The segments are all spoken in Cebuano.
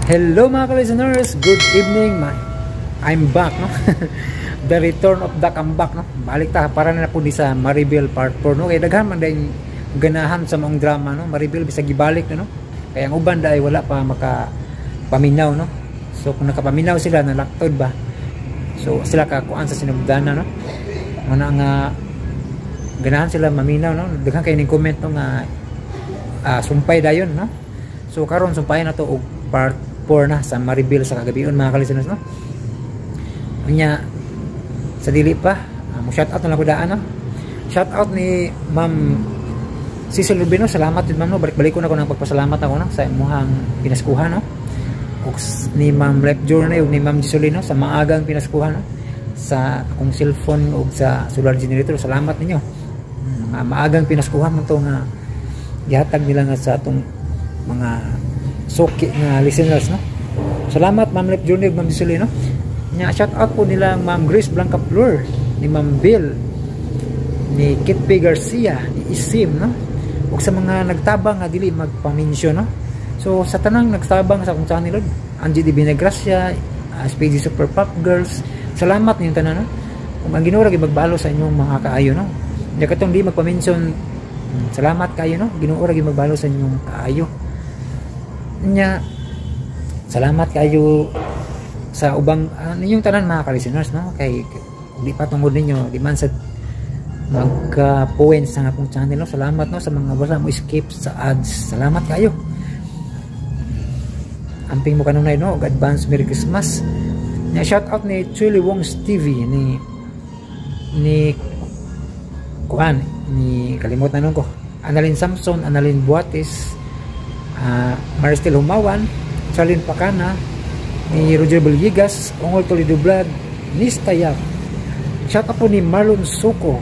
Hello, mga ka-listeners, good evening. I'm back, no? The return of the comeback, no? Balik ta para na po ni sa Maribel Part 4, no? Kaya daghan man dayong ganahan sa maong drama, no? Maribel bisag gibalik na, no? Kaya ang uban ay wala pa maka paminaw, no? So kung nakapaminaw sila, nalaktod ba? So sila kakuan sa sinugdana, no? Muna nga ganahan sila maminaw, no? Daghan kay ning comment, no, nga sumpay dayon, no? So karon sumpayan na to og part 4 na sa Maribel sa kagabion, mga ka-listeners, no? Unya sa dili pa, mo shout out na lang ko daan, no? Shout out ni Ma'am Cecil Rubino, salamat din, ma'am, no. Balik-balik ko na ko ng pagpasalamat ako, no, sa imuhang pinaskuhan, no. Ug ni Ma'am Life Journey ug ni Ma'am Gisolino sa maagang pinaskuhan, no, sa akong cellphone ug sa solar generator. Salamat ninyo. Mga maagang pinaskuhan mo to nga gihatag nila nga sa atong mga suki nga listeners, no. Salamat, Ma'am Life Journey ug Ma'am Gisolino. Nya shout out po nila Ma'am Grace Blanca Flor, ni Ma'am Bill, ni Kit P. Garcia, ni Isim, no. Ug sa mga nagtabang nga dili magpa-mention, no. So sa tanang nagtabang sa akong channel, Angie Divina Gracia, SPG Super Pop Girls, salamat ninyong tanan, no. Kung ang Ginoo ra gyud magbalo sa inyong mga kaayo, no. Nya katong di magpa-mention, salamat kayo, no. Ginoo ra gyud magbalo sa inyong kaayo. Nya salamat kayo sa ubang ninyong tanan, mga ka-listeners, no, kay di pa tungod ninyo di man sa magka points sa akong channel, no. Salamat, no, sa mga wala mo skip sa ads. Salamat kayo. Amping mo kanunay, no, ug advance Merry Christmas. Nya shout out ni Chili Wong's TV, ni kuan ni kalimot na nun ko, Annalyn Samson, Annalyn Buates, Maristel Humawan, Charlene Pacana, ni Roger Villegas, Ongol Toledo Vlog, Nista Yap. Shout out po ni Marlon Suko,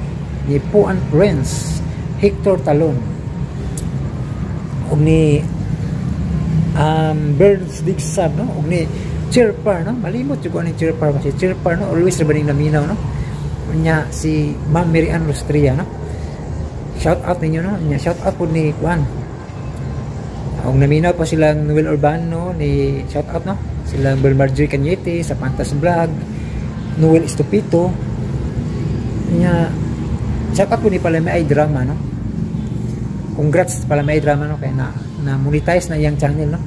ni Puan Prince, Hector Talon, ug ni Birds Dig Sub, no? Ug ni Chirpar, no? Malimot jud ko ni Chirpar ba si Chirpar, no? Always ra ba ning naminaw, no? Nya si Ma'am Mary Ann Rostria, no? Shout out ninyo, no? Nya shout out po ni Juan. Ug naminaw pa silang Noel Urbano ni shout out, no? Silang Bel Marjorie Cañete sa Pantas Vlog, Noel Estupito. Nya shout out po ni Palame ay Drama, no? Congrats, Palame ay Drama, no, kay na na monetize na iyang channel, no.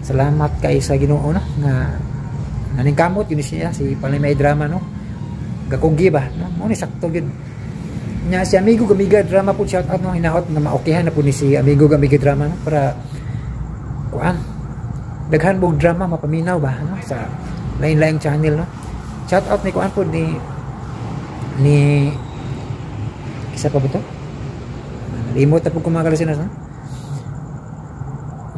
Salamat kay sa Ginoo, no, nga naningkamot yun siya si Palame ay Drama, no. Gakugi ba, no? Mo ni sakto gyud. Nya si Amigo Gamiga Drama po, shout out, no. Hinaot nga maokehan na po ni si Amigo Gamiga Drama, no, para kuan daghan bog drama mapaminaw ba, no, sa lain-laing channel, no. Shout out ni kuan po ni isa pa ba to? Nalimot na po ko, mga ka-listeners, no.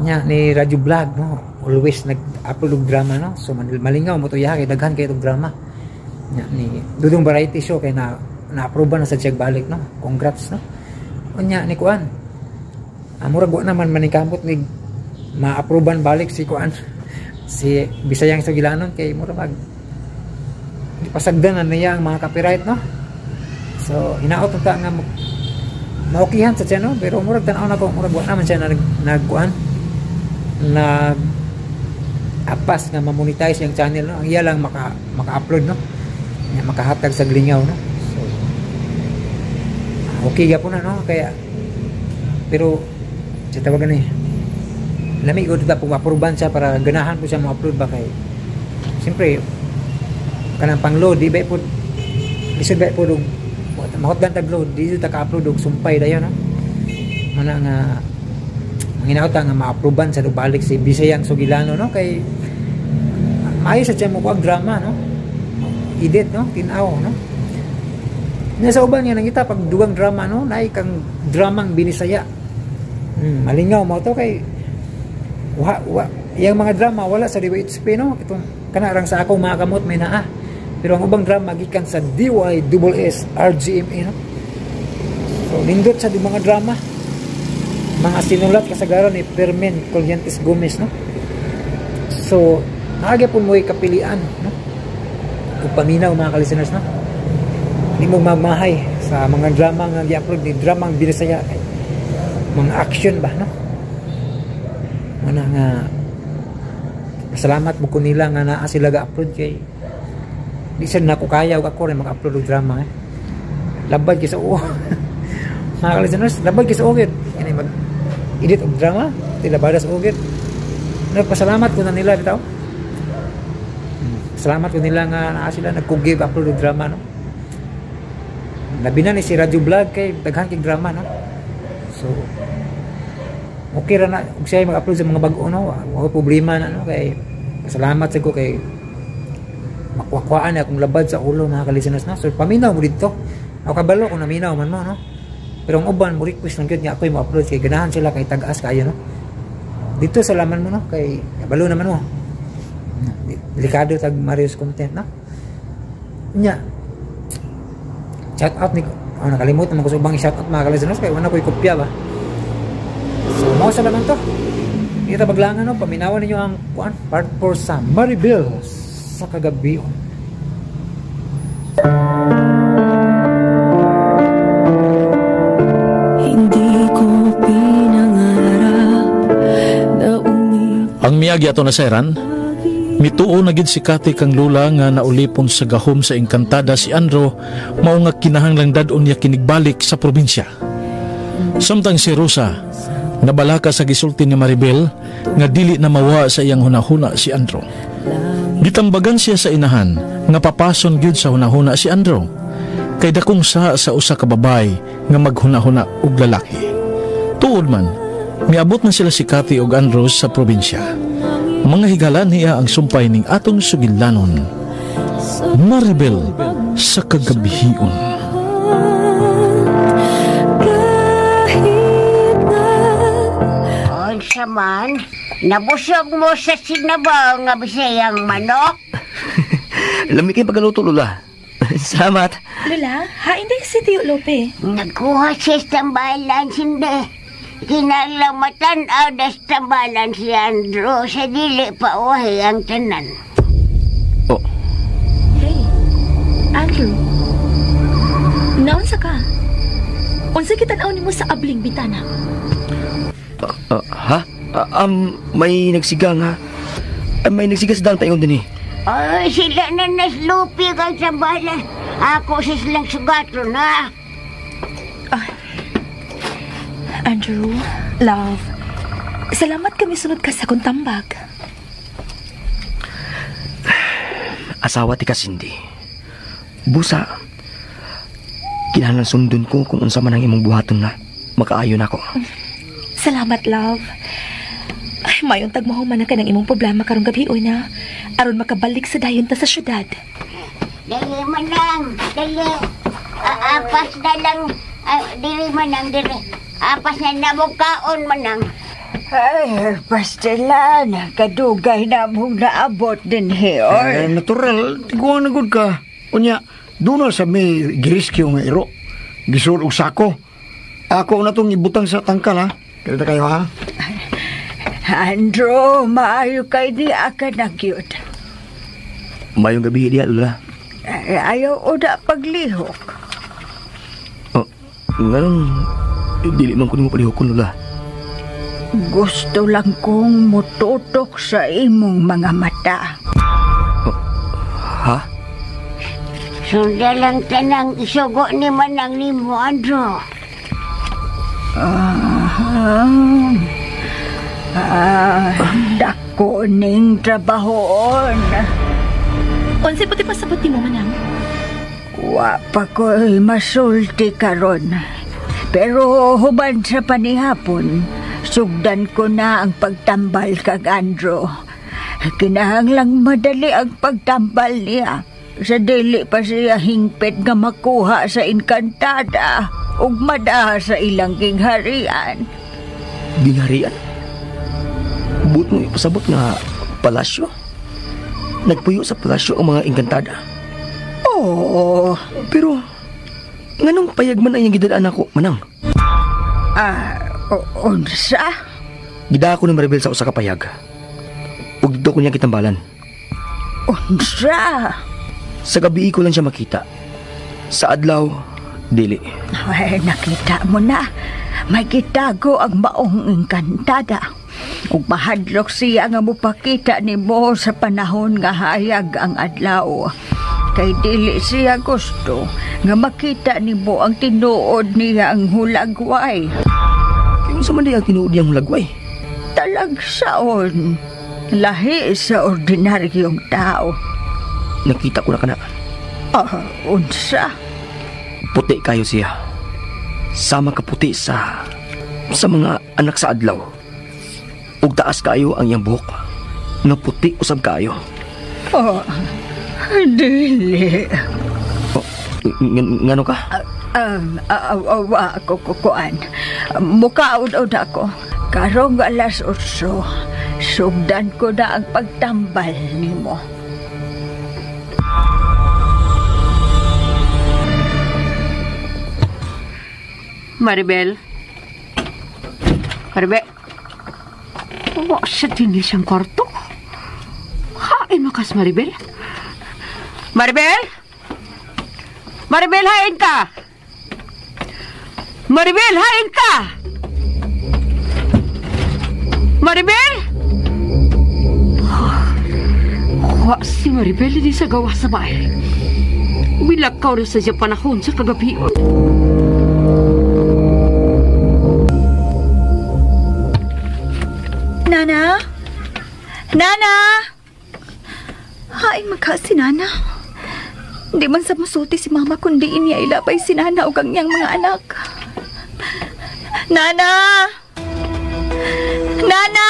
Nya ni Radyo Vlog, no, always nag-upload og drama, no. So malingaw mo to iya kay daghan kay og drama. Nya ni Dudong Variety Show kay na na-approve na sa siya balik, no. Congrats, no. Unya ni kuan, murag wa naman maningkamot ni ma-approvean balik si kuan, si Bisayang Sugilanon, kay mura mag pasagdan na niya ang mga copyright, no. So hinaot ta nga maokihan sa siya, no, pero murag tan-aw na ko, murag wa naman siya na nagkuan, nag apas nga ma-monetize yung channel, no. Ang iya lang maka-upload, no. Nya makahatag sa glingaw, no. So okay gyapon na, no. Kaya pero sa tawagan ni lami ko ta pag ma-approvean siya para ganahan po siya mo-upload ba, kay siyempre kanang pang-load di ba po lisod ba po og mahutdan tag load, di ta ka-upload og sumpay dayon, no. Mana nga manghinaot nga ma-approvean sa balik si Bisayang Sugilano, no, kay maayo sa siya mo kuag drama, no, edit, no, tin-aw, no. Nasa uban nga nangita pag dugang drama, no, naay kang dramang Binisaya. Malingaw mo to kay wa, wa, yang mga drama wala sa DYHP, no. Itong kana rang sa akong mga kamot may naa, pero ang ubang drama gikan sa DYSS RGMA, no. So nindot sa di mga drama, mga sinulat kasagaran ni Fermin Collientes Gomez, no. So naa gyapon mo'y kapilian, no, ug paminaw, mga ka-listeners, no. Di mo mamahay sa mga drama nga gi-upload ni Dramang Binisaya kay mga action ba, no. Mana nga Salamat mo ko nila nga naa sila ga-upload kay di sad nako kaya og ako rin mag-upload og drama eh. Labad kay sa uo. Mga ka-listeners, labad kay sa uo gyud. Ini mag edit og drama, tilabada sa uo gyud. Nagpasalamat ko na nila bitaw. Salamat ko nila nga naa sila nagkugib upload og drama, no. Labi na ni si Radyo Vlog kay daghan kay drama, no. So okay ra na ug siya mag-upload sa mga bag-o, no. Wa problema na, no, kay salamat sa ko kay makuha-kuhaan na akong labad sa ulo, mga ka-listeners, no. So paminaw mo didto. Ako kabalo kung naminaw man mo, no. Pero ang uban mo request lang gyud nga ako'y mo-upload kay ganahan sila kay tag-as kayo, no. Dito sa laman mo, no, kay kabalo naman mo. Delikado tag Marius content, no. Nya. Shout out ni, oh, nakalimot naman ko sa ubang i-shout out, mga ka-listeners, kay wala ko'y kopya ba. So mao sa laman to. Kita baglangan, no, paminawan ninyo ang kuan part 4 sa Maribel sa Kagabion. Hindi ko pinangarap na umibig. Ang miyagi ato na seran, mituo na gid si Kati kang lula nga naulipon sa gahom sa engkantada si Andro, mao nga kinahanglang dad-on niya kinigbalik sa probinsya. Samtang si Rosa, nabalaka sa gisulti ni Maribel nga dili na mawa sa iyang hunahuna si Andro. Gitambagan siya sa inahan nga papason gyud sa hunahuna si Andro, kay dakong sa usa ka babay nga maghunahuna og lalaki. Tuod man, miabot na sila si Kati og Andro sa probinsya. Mga higalan niya ang sumpay ning atong sugilanon, Maribel sa Kagabihion. Kahit na Unsa man, nabusog mo sa sinabaw nga bisayang manok? Lami kayo pagkaluto, Lola. Salamat. Lola, hain din si Tio Lope. Nagkuha siya sa tambalan, sindi. Kinalamatan aw das tambalan si Andrew sa dili pa uhay ang tanan. Oh, Hey, Andrew. Naunsa ka? Unsa kitanaw nimo sa abling bitana? Ha? May nagsiga nga. May nagsiga sa daan paingon din eh. Ay, sila na naslupi kang tambalan. Ako sa silang sugaton, ha? Andrew, love. Salamat kami sunod ka sa kong tambag. Asawa ti ka, Cindy. Busa, kinahanglan sundon ko kung unsa man ang imong buhaton na makaayon ako. Salamat, love. Ay, mayong tagmahuman na ka ng imong problema karong gabi na. Aron makabalik sa dayon ta sa syudad. Dali manang, dali. Apas na lang, dili manang, dili. Apas na namukaon manang. Ay, pastilan, kadugay na mong naabot din here. Eh, natural, tiguan na gud ka. Unya, doon na sa may giriskyo nga iro. Gisur og sako. Ako na tong ibutang sa tangkal, ha. Kalita kayo, ha? Andrew, maayo kay di aka na gyud. Mayong gabi diya, Lola. Ay, ayaw o da paglihok. Oh, nganong dili man ko nimo palihokon, Lola. Gusto lang kong mututok sa imong mga mata. Oh, ha? Sunda lang tanang isugo ni Manang ni mo, Andrew. Dako ning trabahoon. Unsay puti pasabot nimo, Manang? Wa pa ko'y masulti karon. Pero human sa panihapon, sugdan ko na ang pagtambal kag Andrew. Kinahanglang madali ang pagtambal niya. Sa dili pa siya hingpit nga makuha sa engkantada ug madaha sa ilang gingharian. Gingharian? But mo ipasabot nga palasyo? Nagpuyo sa palasyo ang mga engkantada. Oo. Pero nganong payag man ang iyang gidadaan ako, Manang? Unsa? Gida ako ni Maribel sa usa ka payag. Ug didto ko niya kitambalan. Unsa? Sa gabi ko lang siya makita. Sa adlaw, dili. Ay, nakita mo na. May gitago ang maong engkantada. Ug mahadlok siya nga mopakita nimo sa panahon nga hayag ang adlaw. Kay dili siya gusto nga makita nimo ang tinuod niya ang hulagway. Kay unsa man di ang tinuod niyang hulagway? Talagsaon, lahi sa ordinaryong tao. Nakita ko na kana. Unsa? Puti kayo siya. Sama ka puti sa mga anak sa adlaw. Ug taas kayo ang iyang buhok. Nga puti usab kayo. Oh, dili. Oh, ngano ka? Wa ako kukuan. Mukaud-ud ako. Karong 8:00, sugdan ko na ang pagtambal nimo. Maribel? Maribel? Wa siya din siyang kwarto. Hain makas, Maribel? Maribel? Maribel, hain ka! Maribel, hain ka! Maribel? Wa si Maribel hindi sa gawa sa bahay. Milakaw na sa siya panahon sa kagabi. Nana? Nana! Hain magka si Nana. Di man sa musulti si Mama kundi niya ilabay si Nana o ang iyang mga anak. Nana! Nana!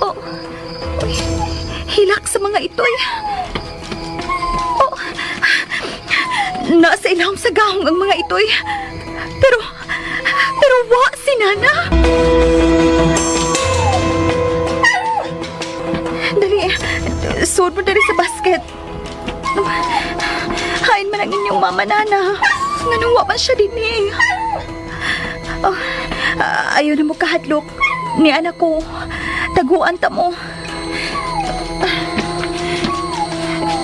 Oh, uy, hilak sa mga ito'y. Oh, nasa ilawom sa gahong ang mga ito'y. Pero wa si Nana. Dali, suod mo dali sa basket. Hain man ang inyong mama, Nana. Nganong wa man siya din eh. Oh, ayaw na mo kahadlok. Ni anak ko, taguan ta mo.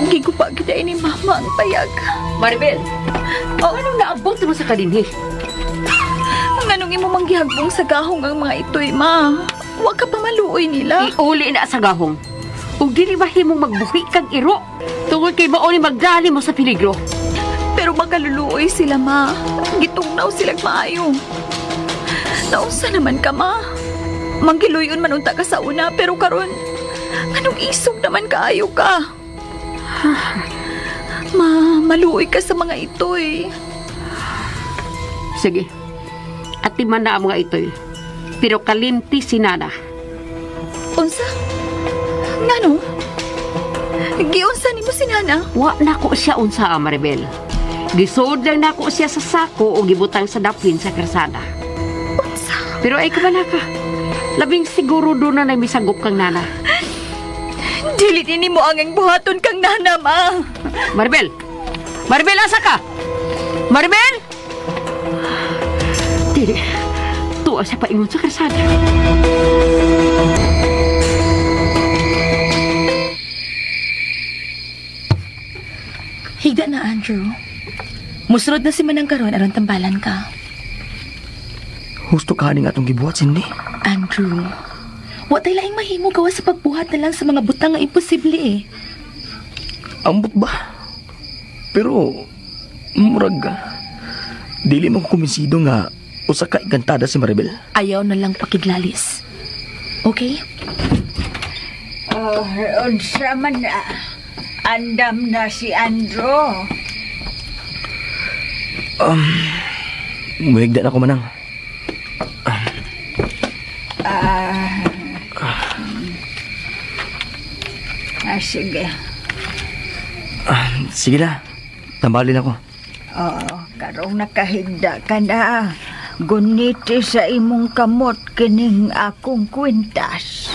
Gigupa gid ni mama ang payag. Maribel, oh, anong naabot mo sa kalinhi? Nganong imo manggihagbong sa gahong ang mga ito'y, ma? Huwag ka pa maluoy nila. Iuli na sa gahong. Ug dili mahimong magbuhi kag iro. Tungod kay mao ni magdali mo sa peligro. Pero makaluluoy sila, ma. Gitugnaw silag maayo. Naunsa naman ka, ma? Manggiluyon man unta ka sa una, pero karon anong isog naman kaayo ka? Ma, maluoy ka sa mga ito'y. Sige. Atiman na ang mga ito'y. Pero kalimti si Nana. Unsa? Ngano? Giunsa nimo si Nana? Wa na ko siya unsa, Maribel. Gisuod lang nako siya sa sako o gibutang sa dapin sa karsada. Unsa? Pero ay kabalaka. Labing siguro doon na misagop kang Nana. Dili din mo ang buhaton kang Nana, ma. Maribel! Maribel, asa ka? Maribel! Dili. Tuwa siya paingon sa karsada. Higda na, Andrew. Musunod na si Manang karon aron tambalan ka. Husto ka nga atong gibuhat, Cindy. Andrew, wa tay laing mahimo gawa sa pagbuhat na lang sa mga butang nga imposible eh. Ambot ba? Pero, murag, dili man ko kumbinsido nga usa ka engkantada si Maribel. Ayaw na lang pakiglalis. Okay? Unsa man na. Andam na si Andrew. Muhigda na ko, Manang. Sige. Sige na. Tambalin ako. Oo, karong nakahigda ka na. Guniti sa imong kamot kining akong kwintas.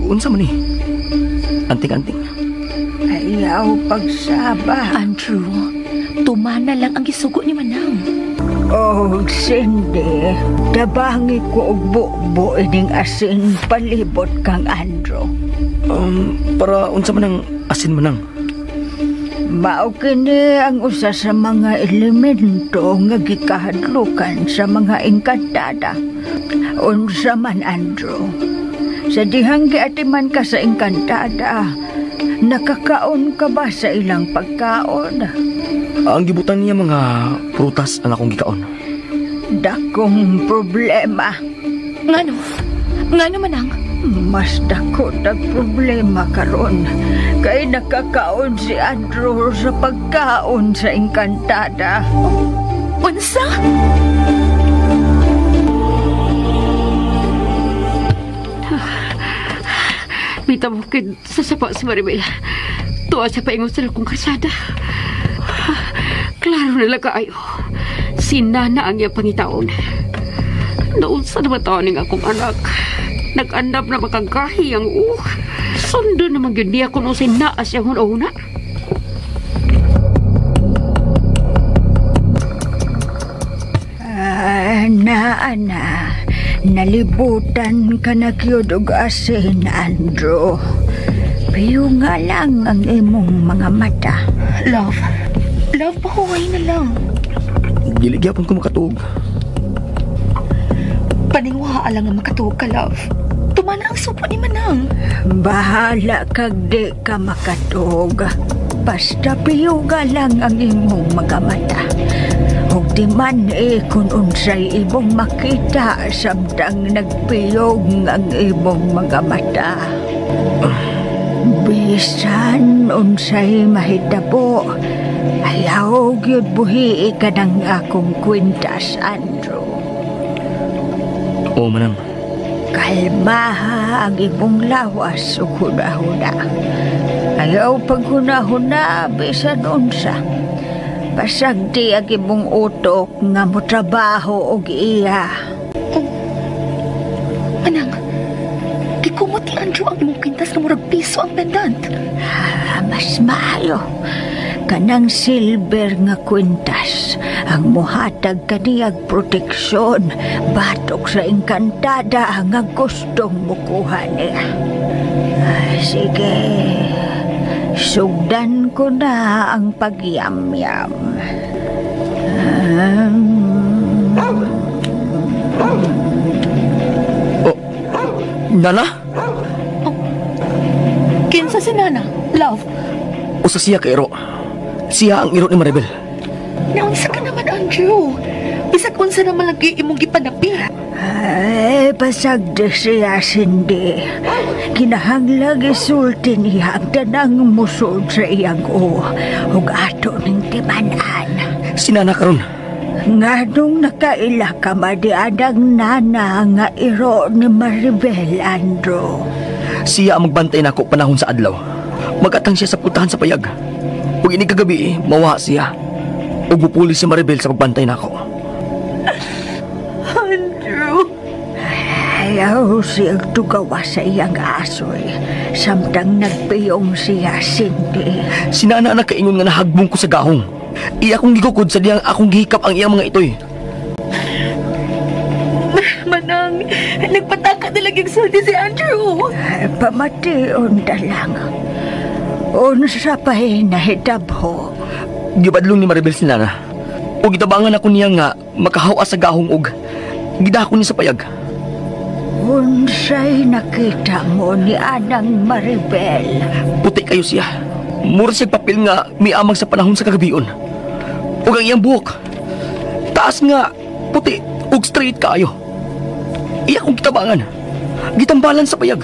Unsa man ni? Anting-anting. Ayaw pagsaba. Andrew, tumana lang ang gisugo ni Manang. Oh, Cindy, tabangi ko og bubo ining asin palibot kang Andrew. Para unsa man ang asin Manang? Mao kini ang usa sa mga elemento nga gikahadlukan sa mga engkantada. Unsa man, Andrew, sa dihang giatiman ka sa engkantada, nakakaon ka ba sa ilang pagkaon? Ang gibutan niya mga prutas ang akong gikaon. Dakong problema. Ngano? Ngano manang? Mas dako ang problema karon kay nakakaon si Andrew sa pagkaon sa engkantada. Unsa? Mitabukid sa sapa si Maribel. Tuwa siya paingon sa lakong karsada. Klaro na lang kaayo. Si Nana ang iyang pangitaon. Naunsa naman taon ng akong anak. Nag-andam na makagahi ang Sundo naman yun niya kung unsay naa siya huna-huna. Ana, nalibutan ka na gyud og asin, Andrew. Piyo nga lang ang imong mga mata. Love, love, pahuway na lang. Dili gyapon ko makatuog. Paningwaha lang nga makatuog ka, love. Tumana ang supo ni Manang. Bahala kag di ka makatuog. Basta piyuga lang ang imong mga mata. Ug di man kung unsay imong makita samtang nagpiyog ang imong mga mata. Bisan unsay mahitabo, ayaw gyud buhi ka ng akong kwintas, Andrew. Oo, Manang. Kalmaha ang imong lawas ug hunahuna. Ayaw paghunahuna bisan unsa. Pasagdi ang imong utok nga motrabaho og iya. Oh. Manang, gikumot ni Andrew ang imong kwintas nga murag piso ang pendant. Mas maayo. Kanang silver nga kwintas ang muhatag kaniyag proteksyon batok sa engkantada nga gustong mukuha niya. Sige, sugdan ko na ang pagyamyam. Oh, Nana? Oh, kinsa si Nana, love? Usa siya ka iro. Siya ang iro ni Maribel. Naunsa ka naman, Andrew. Bisag unsa naman lagi imong gipanapi. Ay, pasagdi siya, Cindy. Kinahanglang isulti niya ang tanang musod sa iyang ug ato ning timan-an. Si Nana karon. Nganong nakaila ka madiadang Nana nga iro ni Maribel, Andrew? Siya ang magbantay nako panahon sa adlaw. Magatang siya sa putahan sa payag. Ug ini kagabi, mawa siya. Ug mupuli si Maribel sa pagbantay nako. Andrew! Ayaw siyang tugawa sa iyang asoy. Samtang nagpiyong siya, Cindy. Si Nana nakaingon nga nahagbong ko sa gahong. Iya akong gigukod sa diyang akong gihikap ang iyang mga itoy. Manang, nagpataka na lang yung sulti si Andrew. Pamation ta lang. Unsa pa'y nahitabo. Gibadlong ni Maribel si Nana. Ug gitabangan ako niya nga makahawa sa gahong og gidako ni sa payag. Unsay nakita mo ni Anang Maribel? Puti kayo siya. Mura siyang papel nga miamang sa panahon sa kagabion. Ug ang iyang buhok, taas nga puti ug straight kaayo. Iya kong gitabangan. Gitambalan sa payag.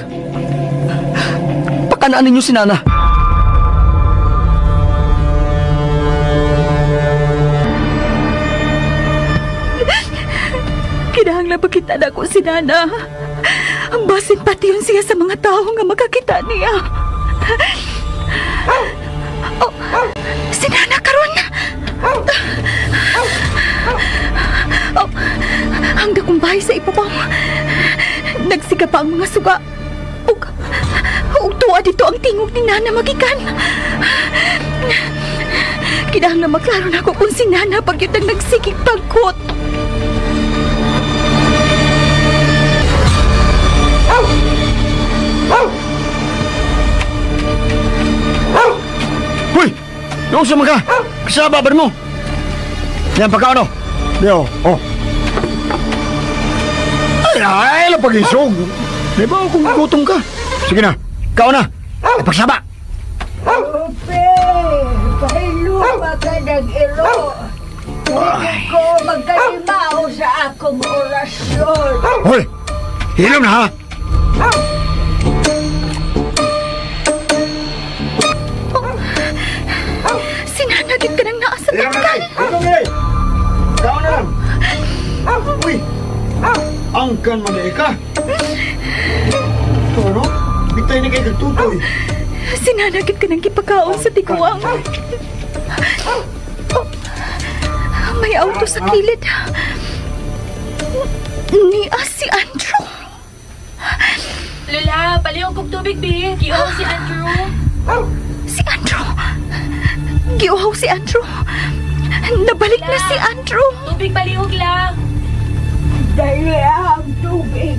Pakanaan ninyo si Nana. Kinahanglan pakita na ko si Nana. Ang basin pati yun siya sa mga tao nga makakita niya. Oh, si Nana karon. Oh, ang dakong bahay sa ipapaw. Nagsiga pa ang mga suga. Ug tuwa dito ang tingog ni Nana magikan. Kinahanglan maklaro na ako kung si Nana pagyud ang nagsigig pagkot. Hoy! Nausa man ka! Kasaba ba mo? Yan pagkaano? Yo, oh. Ay, ay, lapagisog. Di ba kung gutom ka? Sige na, kao na. Ay, pagsaba. Lupe, pahiluma ka nag-iro. Hindi ko magkalimao sa akong orasyon. Hoy, hilom na ha. Sinanagit ka nang naa sa tangkal. Hilom na, kao na lang. Uy, angkan man na ka. Ito ano? Bitay na kayo kagtutoy. Sinanagit ka ng gipakaon sa tiguang. Oh, may auto sa kilid. Niya si Andrew. Lola, palihog kog tubig, bi. Giuhaw si Andrew. Si Andrew. Giuhaw si Andrew. Nabalik na si Andrew. Tubig palihog lang. Dali ang tubig.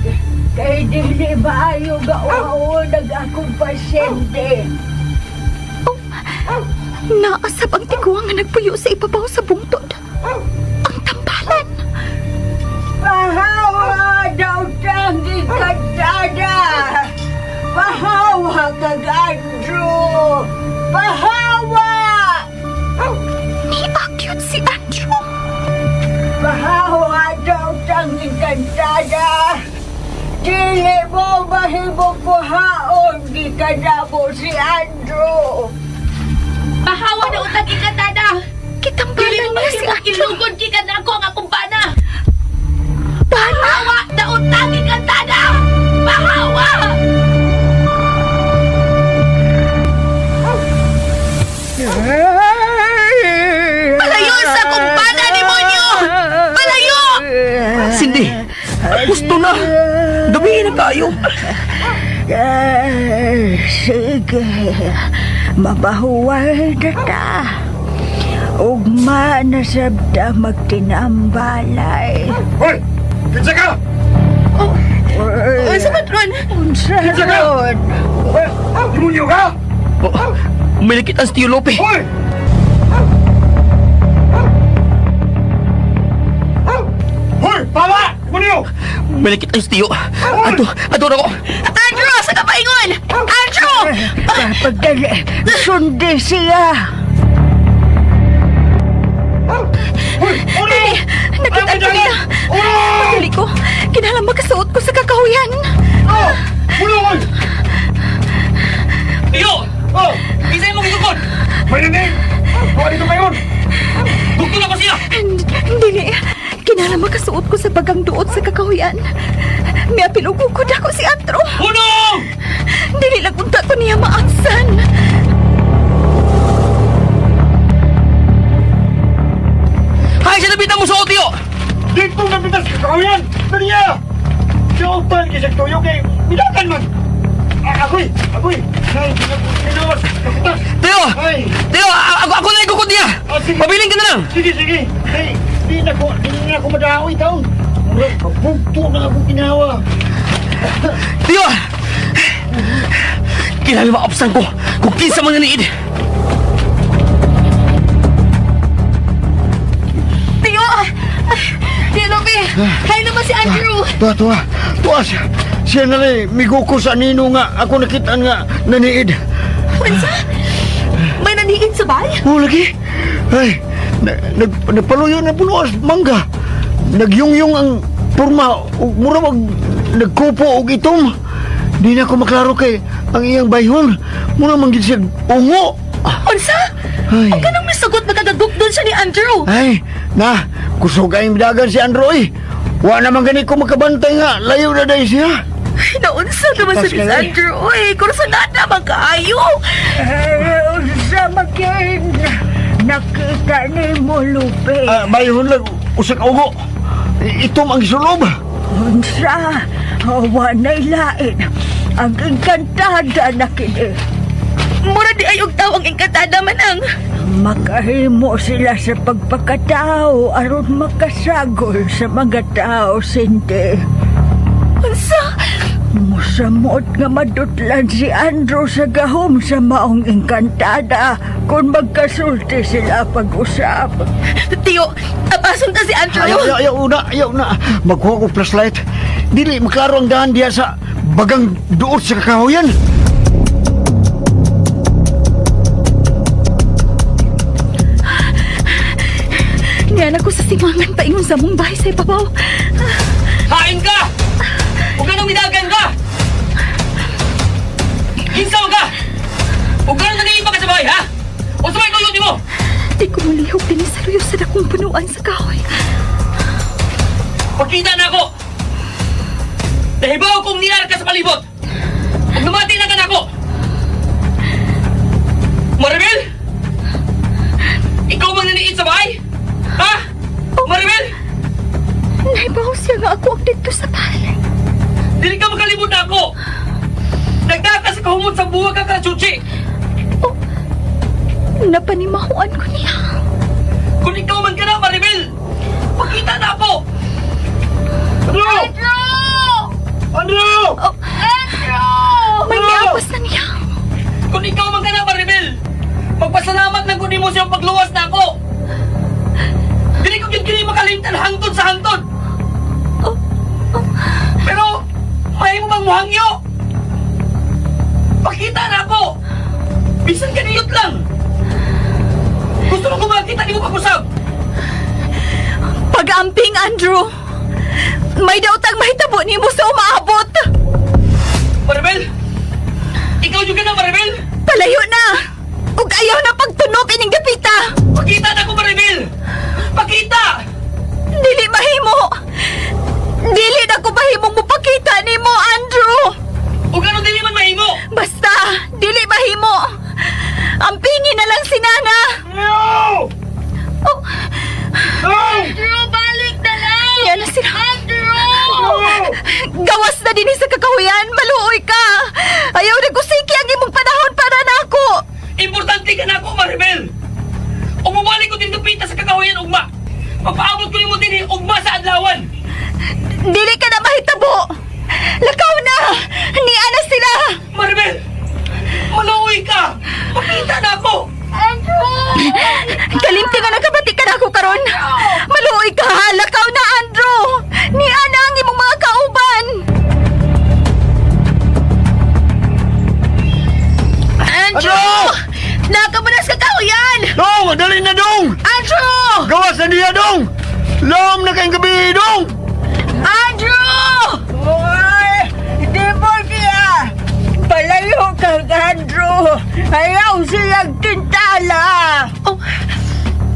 Kay dili maayo gauhaon ang akong pasyente. Oh, naasab ang tiguang nga nagpuyo sa ibabaw sa bungtod. Ang tambalan. Pahawa daw tang ikantada. Pahawa kag Andrew. Pahawa! Niakyot si Andrew. Pahawa daw tang ikantada. Dili mo mahimo kuhaon gikanamo si Andrew. Pahawa na utang ikantada. Kitambalan niya si Andrew. Ilugod gikan ako ang akong bana. Bana? Pahawa na utang ikantada. Pahawa! Palayo sa akong bana, demonyo! Palayo! Cindy, gusto na. Gabihin na tayo. Sige, mabahuwal na ta. Ugma na sabta magtinambalay. Hoy! Kinsa ka! Oh, unsa man ron? Unsa ron? Demonyo ka! Oh, umilikit ang Tio Lope. Hoy! Hoy! Pawa! Demonyo! Umilikit ang Tio. Ato, ato na ko. Andrew, asa ka paingon? Andrew! Pagdali, sundi siya. Dali, nakita ko nila. Pagdali ko, kinahanglan makasuot ko sa kakahuyan. Oh! Ulungon! Tio! Oh! Isa'y mong gigukod! May naning! Buka dito paingon! Bugto na ko siya! Dili, kinahanglan makasuot ko sa bagang duot sa kakahuyan. Miapil og gukod ako si Andrew. Hunong! Dili lang unta ko niya maansan. Hay, sa labitan mo suot, Tio! Dito na pitas kakahuyan! Dali niya! Siya utan kisag tuyo kay midakan man! Agoy! Agoy! Nay, pinawas! Kapitas! Tio! Ay! Tio, ako na igukod niya! Ah, sige. Pabiling ka na lang! Sige, sige! Ay, di na ko madaoy taon! Murag, pabugto na akong ginawa! Tio! Kinahanglan maapsan ko kung kinsa man naniid. Tio! Tio Lope! Hay naman si Andrew! Tuwa, tuwa! Tuwa siya! Siya na rin, miguko sa nino nga ako nakita nga naniid. Unsa? May naniid sa bay? Oo, lagi. Ay, nagpaluyo na puno as mangga. Nagyungyong ang purma, ug mura mag nagkupo og itom. Di na ko maklaro kay ang iyang bayhon. Mura man gid siya ungo. Unsa? Ay. Ang kanang misagot magkagagukdon siya ni Andrew. Ay, na, kusog ay dagan si Andrew eh. Wa naman gani ko makabantay nga, layo na dahil siya. Ay, naunsa naman Tas sa Miss kay. Andrew. Uy, kursa na naman kaayo. Unsa makin nakita ni mo, Lupe. Bayhon lang, usa ka ugo. Itom ang isulob. Unsa, wa na'y lain. Ang engkantada na kini. Mura di ay og taw ang engkantada man ang. Makahimo sila sa pagpakatao aron makasagol sa mga tao, Cindy. Unsa? Samot nga madutlan si Andrew sa gahom sa maong engkantada kung magkasulti sila pag-usap. Tiyo, apason ta si Andrew. Ayaw, ayaw, una, ayaw na. Magkuha ko flashlight. Dili, maklaro ang daan diya sa bagang duot sa kakahuyan. Niyan ako sa simangan paingon sa mong bahay sa ibabaw. Hain ka! Huwag ka nang midagan ka! Kinsaw ka! Huwag ka nang naniiba ka sa bahay, ha? O sa may kuyot mo! Di ko mulihok din sa luyo sa dakong punuan sa kahoy. Pagkita na ako! Nahibaw kong nilalag ka sa palibot! Huwag namati na ka na ako! Maribel! Ikaw man naniit sa bahay? Ha? Oh, Maribel! Nahibaw siya nga ako ang dito sa bahay. Dili ka makalimot na ako! Nagdaka sa kahumot sa buwag ka kachuchi! Oh, napanimahuan ko niya. Kung ikaw man ka na, Maribel! Pakita na ako! Andrew! Andrew! Andrew! Oh, Andrew! May miapas na niya. Kung ikaw man ka na, Maribel! Magpasalamat na kunin mo siyang pagluwas na ako! Dili ko gyud kini makalimtan hangtod sa hangtod! Oh, oh. Pero, may mo bang muhangyo? Pakita na ako! Bisan kaniyot lang! Gusto mo kumakita, di mo pag-usap! Pag-amping, Andrew! May daotang mahitabo nimo sa umaabot! Maribel! Ikaw yung ka na, Maribel! Palayo na! Ug ayaw na pagtunok ining dapita! Pakita na ako, Maribel! Pakita! Dili mahimo! Dili na ko mahimong mupakita nimo, Andrew! Ug ano dili man mahimo? Basta, dili mahimo! Ampingin na lang si Nana! No! Oh. Andrew, balik na lang! Yan na sila. Andrew! Gawas na din sa kakahuyan! Maluoy ka! Ayaw na kusiki ang imong panahon para na ako! Importante ka na ako, Maribel! Umumalik ko din dupita sa kakahuyan, ugma! Papaabot ko nimo din ugma sa adlawan! Dili ka na mahitabo! Lakaw na! Niya na sila! Maribel! Maluoy ka! Pakita na ako! Andrew! Kalimti nga nakabati ka na ako karon! Maluoy ka! Lakaw na, Andrew! Niya na ang imong mga kauban! Andrew! Nakabanas ka kahuyan! Dong! Dali na, dong! Andrew! Gawas na niya, dong! Lom na kayong gabi, dong! Andrew! Oy! Di mo siya! Palayo kang Andrew! Ayaw siyang tintala! Oh,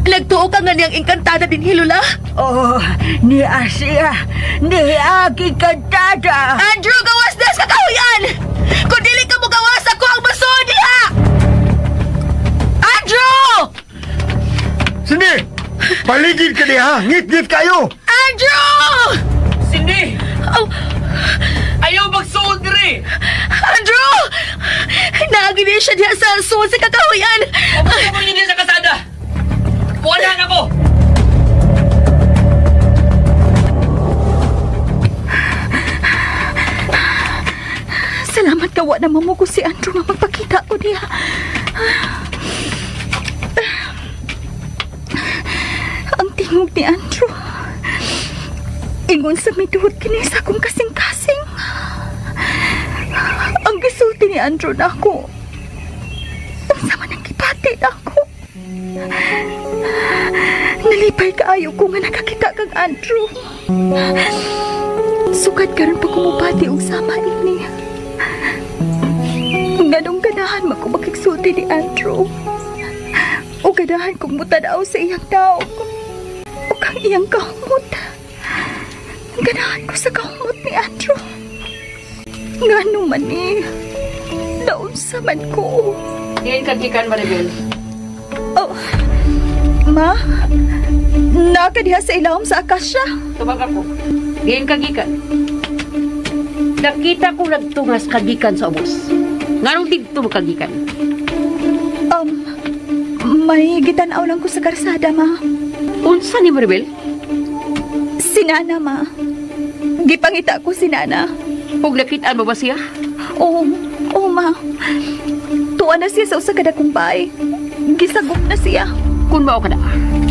nagtuo ka nga niyang engkantada din, Hilula? Oh, ni Asia, ni Aki kantada! Andrew, gawas na sa kahuyan! Kung dili ka mo gawas, ako ang maso niya! Andrew! Cindy! Paligid ka diha! Ngit-ngit kayo! Andrew! Cindy! Oh, Ayaw magsuod diri! Andrew! Naagi niya siya diha sa suod sa kakahuyan! Papunta mo ninyo sa kasada! Kuwalahan ako! Salamat ka, wa na mamugo si Andrew nga magpakita ko niya. Ang tingog ni Andrew. Ingon sa miduot kini sa akong kasing-kasing. Ang gisulti ni Andrew na ako. Unsa man ang gibati na ako. Nalipay kaayo ko nga nakakita kang Andrew. Sukad karon pa kumupati og sama ini. Nganong ganahan man ko makigsulti ni Andrew. O ganahan kong mutanaw sa iyang taog. O kang iyang kahumot. Ganahan ko sa kahumot ni Andrew. Ngano man ni, naunsa man ko. Ngayon kagikan, Maribel. Oh, ma, nakadiha sa ilawom sa akasya. Tubag ako. Ngayon kagikan. Nakita ko nagtungas kagikan sa ubos. Nganong didto mo kagikan? May gitanaw lang ko sa karsada, ma. Unsa ni Maribel? Si Nana, ma. Gipangita ko si Nana. Ug nakitaan mo ba siya? Oo, oo ma. Tuwa na siya sa usa ka dakong bahay. Gisagop na siya. Kung mao ka na,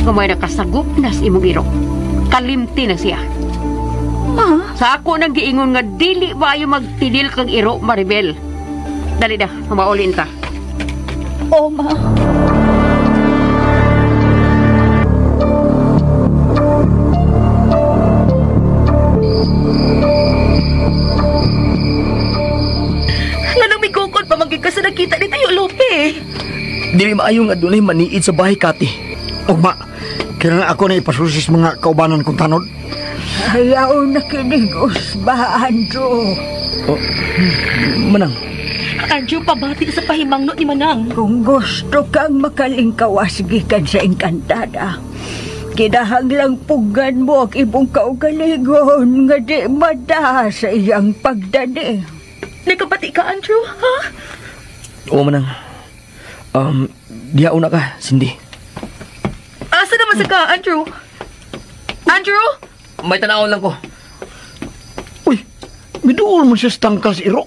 gamay nakasagop na sa imong iro. Kalimti na siya. Ma? Sa ako nang giingon nga dili maayo magtinil kang iro, Maribel. Dali na, maulin ta. Oo, ma. Nganong migukod pa manggig ka sa nakita ni Tayo Lope? Dili maayo nga dunay maniid sa bahay, Kati. Ugma, kailangan ako na ipasusis mga kaubanan kong tanod. Ayaw na kinigos ba, Andrew? Oh, Manang. Andrew, pabati sa pahimangno ni Manang. Kung gusto kang makalingkawas gikan sa Engkantada, kinahanglang pugan mo ang imong kaugaligon nga di mada sa iyang pagdani. Nagkabati ka, Andrew, ha? Oo, Manang. Diya una ka, Cindy. Asa naman sa ka, Andrew? Andrew? May tanawon lang ko. Uy, miduol man siya sa tangkal sa iro.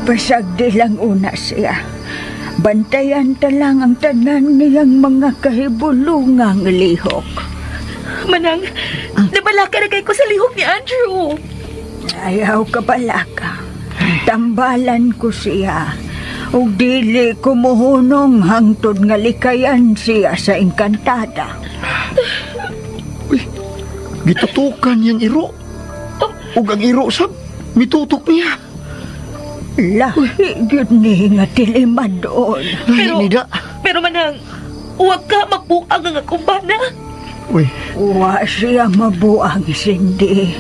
Pasagdi lang una siya. Bantayan ta lang ang tanan niyang mga kahibulungang lihok. Manang, nabalaka na kay ko sa lihok ni Andrew. Ayaw ka balaka. Tambalan ko siya. Ug dili ko muhunong hangtod nga likayan siya sa Engkantada. Uy, gitutukan niyang iro. Ug ang iro sab, mitutok niya. Lahi gyud ni nga tilimadon. Pero Manang, huwag ka magbuang ang akong bana. Uy. Wa siya mabuang, Cindy.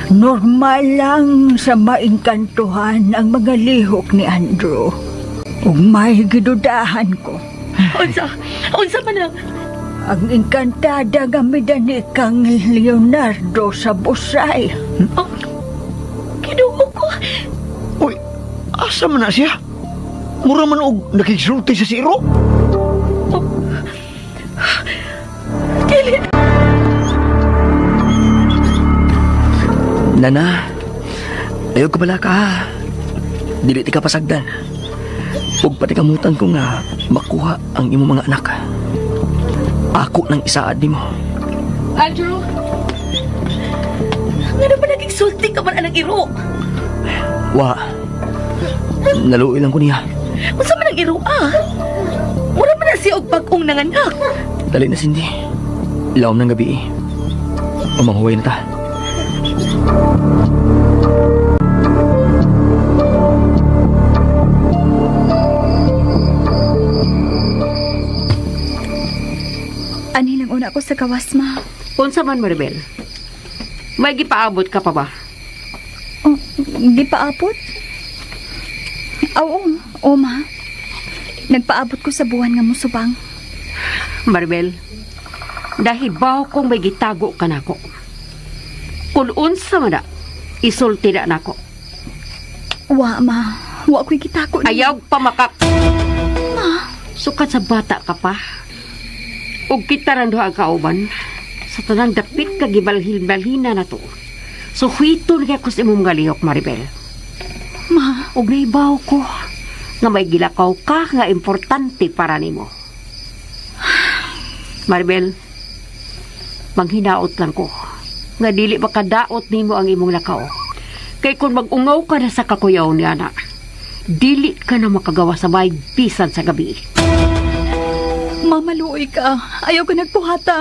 Normal lang sa maingkantuhan ang mga lihok ni Andrew. Ug may gidudahan ko. Unsa? Unsa Manang? Ang engkantada nga midani kang Leonardo sa Busay. Oh, Kinuho ko. Uy, asa man na siya? Mura man og nakisulti sa siro. Oh. Dili. Nana, ayaw ka bala ka. Dili ti ka pasagdan. Huwag pati kamutan ko nga makuha ang imong mga anak. Ako nang isaad nimo. Andrew! Nga naman naging sulti ka man anang iro? Wa. Naluoy lang ko niya. Unsa man ang iro ah? Wala man na siya og bag-ong nanganak. Dali na, Cindy. Lawom ng gabi eh. Umanghuway na ta. Ani lang una ko sa gawas, ma. Unsa man, Maribel? May gipaabot ka pa ba? Oh, gipaabot? Oo, oo, ma. Nagpaabot ko sa buwan nga musubang. Maribel, dahibaw kong may gitago ka nako. Kung unsa man na, isulti na nako. Wa, ma. Wa ko'y gitago. Ayaw pa makak... Ma? Sukat sa bata ka pa. Ug kita ran duha ang kauban. Sa tanang dapit ka gibalhin-balhina na to. So, huiton kaya ko sa imong mga lihok, Maribel. Ma? Ug naibaw ko nga may gilakaw ka nga importante para nimo. Maribel, manghinaot lang ko nga dili makadaot nimo ang imong lakaw. Kay kung mag-ungaw ka na sa kakuyaw niya na, dili ka na makagawa sa bay bisan sa gabi. Mamaluoy ka. Ayaw ka nagbuhata.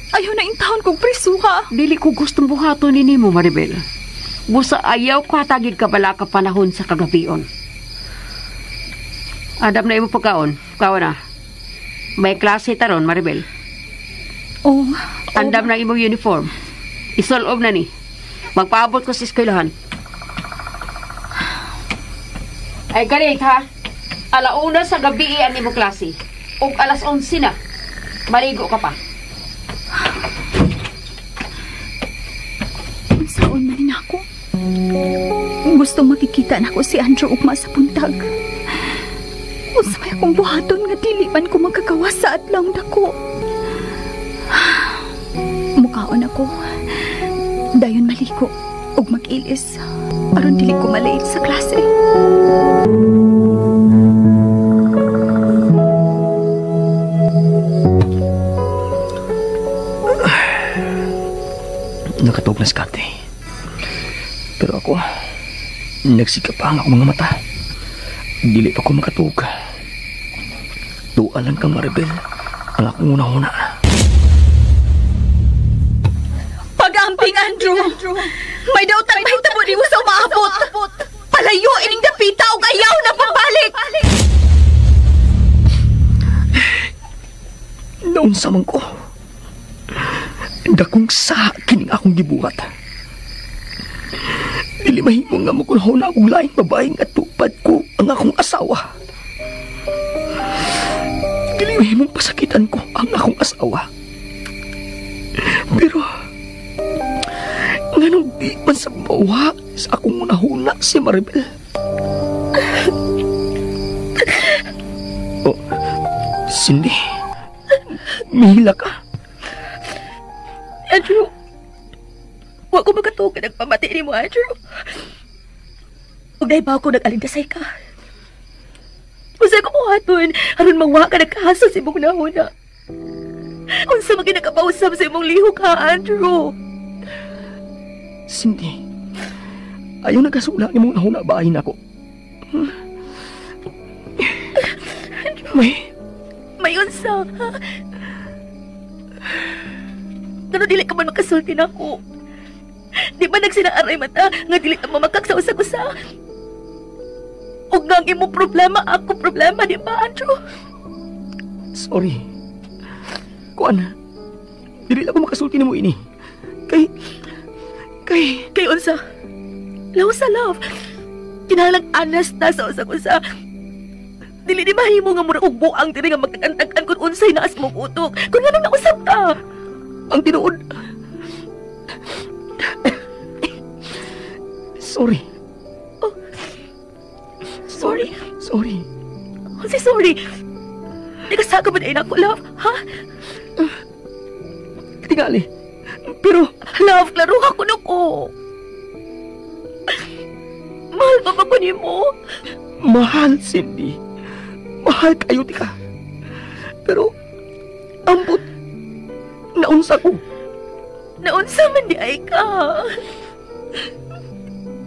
Ayaw na intahon kong prisuha. Dili ko gustong buhaton ni nimo, Maribel. Busa ayaw ko hatagid ka bala ka panahon sa kagabion. Adam na imo pagkaon. Kawa na. May klase taron, Maribel. Oh. Andam na imong uniform. Isolob na ni. Magpaabot ko sa eskwelahan. Ay, ganit ha. Alauna sa gabi ang imong klase. Og 11:00 na. Maligo ka pa. Unsaon man ni nako? Gusto makikita nako si Andrew ugma sa buntag. Unsa may akong buhaton nga dili man ko magkagawa sa adlaw dako. Mukaon ako. Dayon maliko. Ug mag-ilis aron dili ko malate sa klase. Nakatog na si Kate. Pero ako, nagsikap pa ang akong mga mata. Dili pa ko makatug. Tuwa lang kang Maribel ang akong una-una. Pag-amping, Andrew! May dautan mahitabo niyo sa umaabot! Palayo ining dapita og ayaw na pagbalik! Naunsa man ko. Dakong sa kining akong gibuhat. Dili mahimo nga makulhaw na akong laing babae nga tupad ko ang akong asawa. Dili mahimong pasakitan ko ang akong asawa. Pero nganong di man sa mawa sa akong unahuna si Maribel. Oh, Cindy, mihila ka. Andrew, wa ko makatuog ka nagpamati ni mo, Andrew. Ug dahil ba ako nag-alindasay ka? Unsa ko muhaton aron mawa ka nagkahasa sa imong nahuna. Unsa man ginakapausap sa imong lihok ha, Andrew? Cindy, ayaw nagkasula ni mong nahuna bahin ako. May... May unsa, ha? Pero dili ka man makasulti na ako. Di ba nagsinaaray mata nga dili ka mamakak sa usag-usa? Ug nga ang imong problema, ako problema, di ba, Andrew? Sorry. Kuan, dili lang ko makasulti nimo ini. Kay unsa? Law sa love. Kinahanglang honest na sa usag-usa. Dili di mahimo nga mura og buang diri nga magtag-an-tag-an kung unsay naas mong utok. Kung anong nausap ta? Ang tinuod. Sorry. Oh. Sorry? Sorry. Oh, si sorry. Nagkasaka ba na ako, love? Ha? Tingali. Pero... Love, klaro ako na ko. Mahal ba ba ko ni mo? Mahal, Cindy. Mahal kayo, tika. Pero... Ambot. Naunsa ko. Naunsa man di ay ka.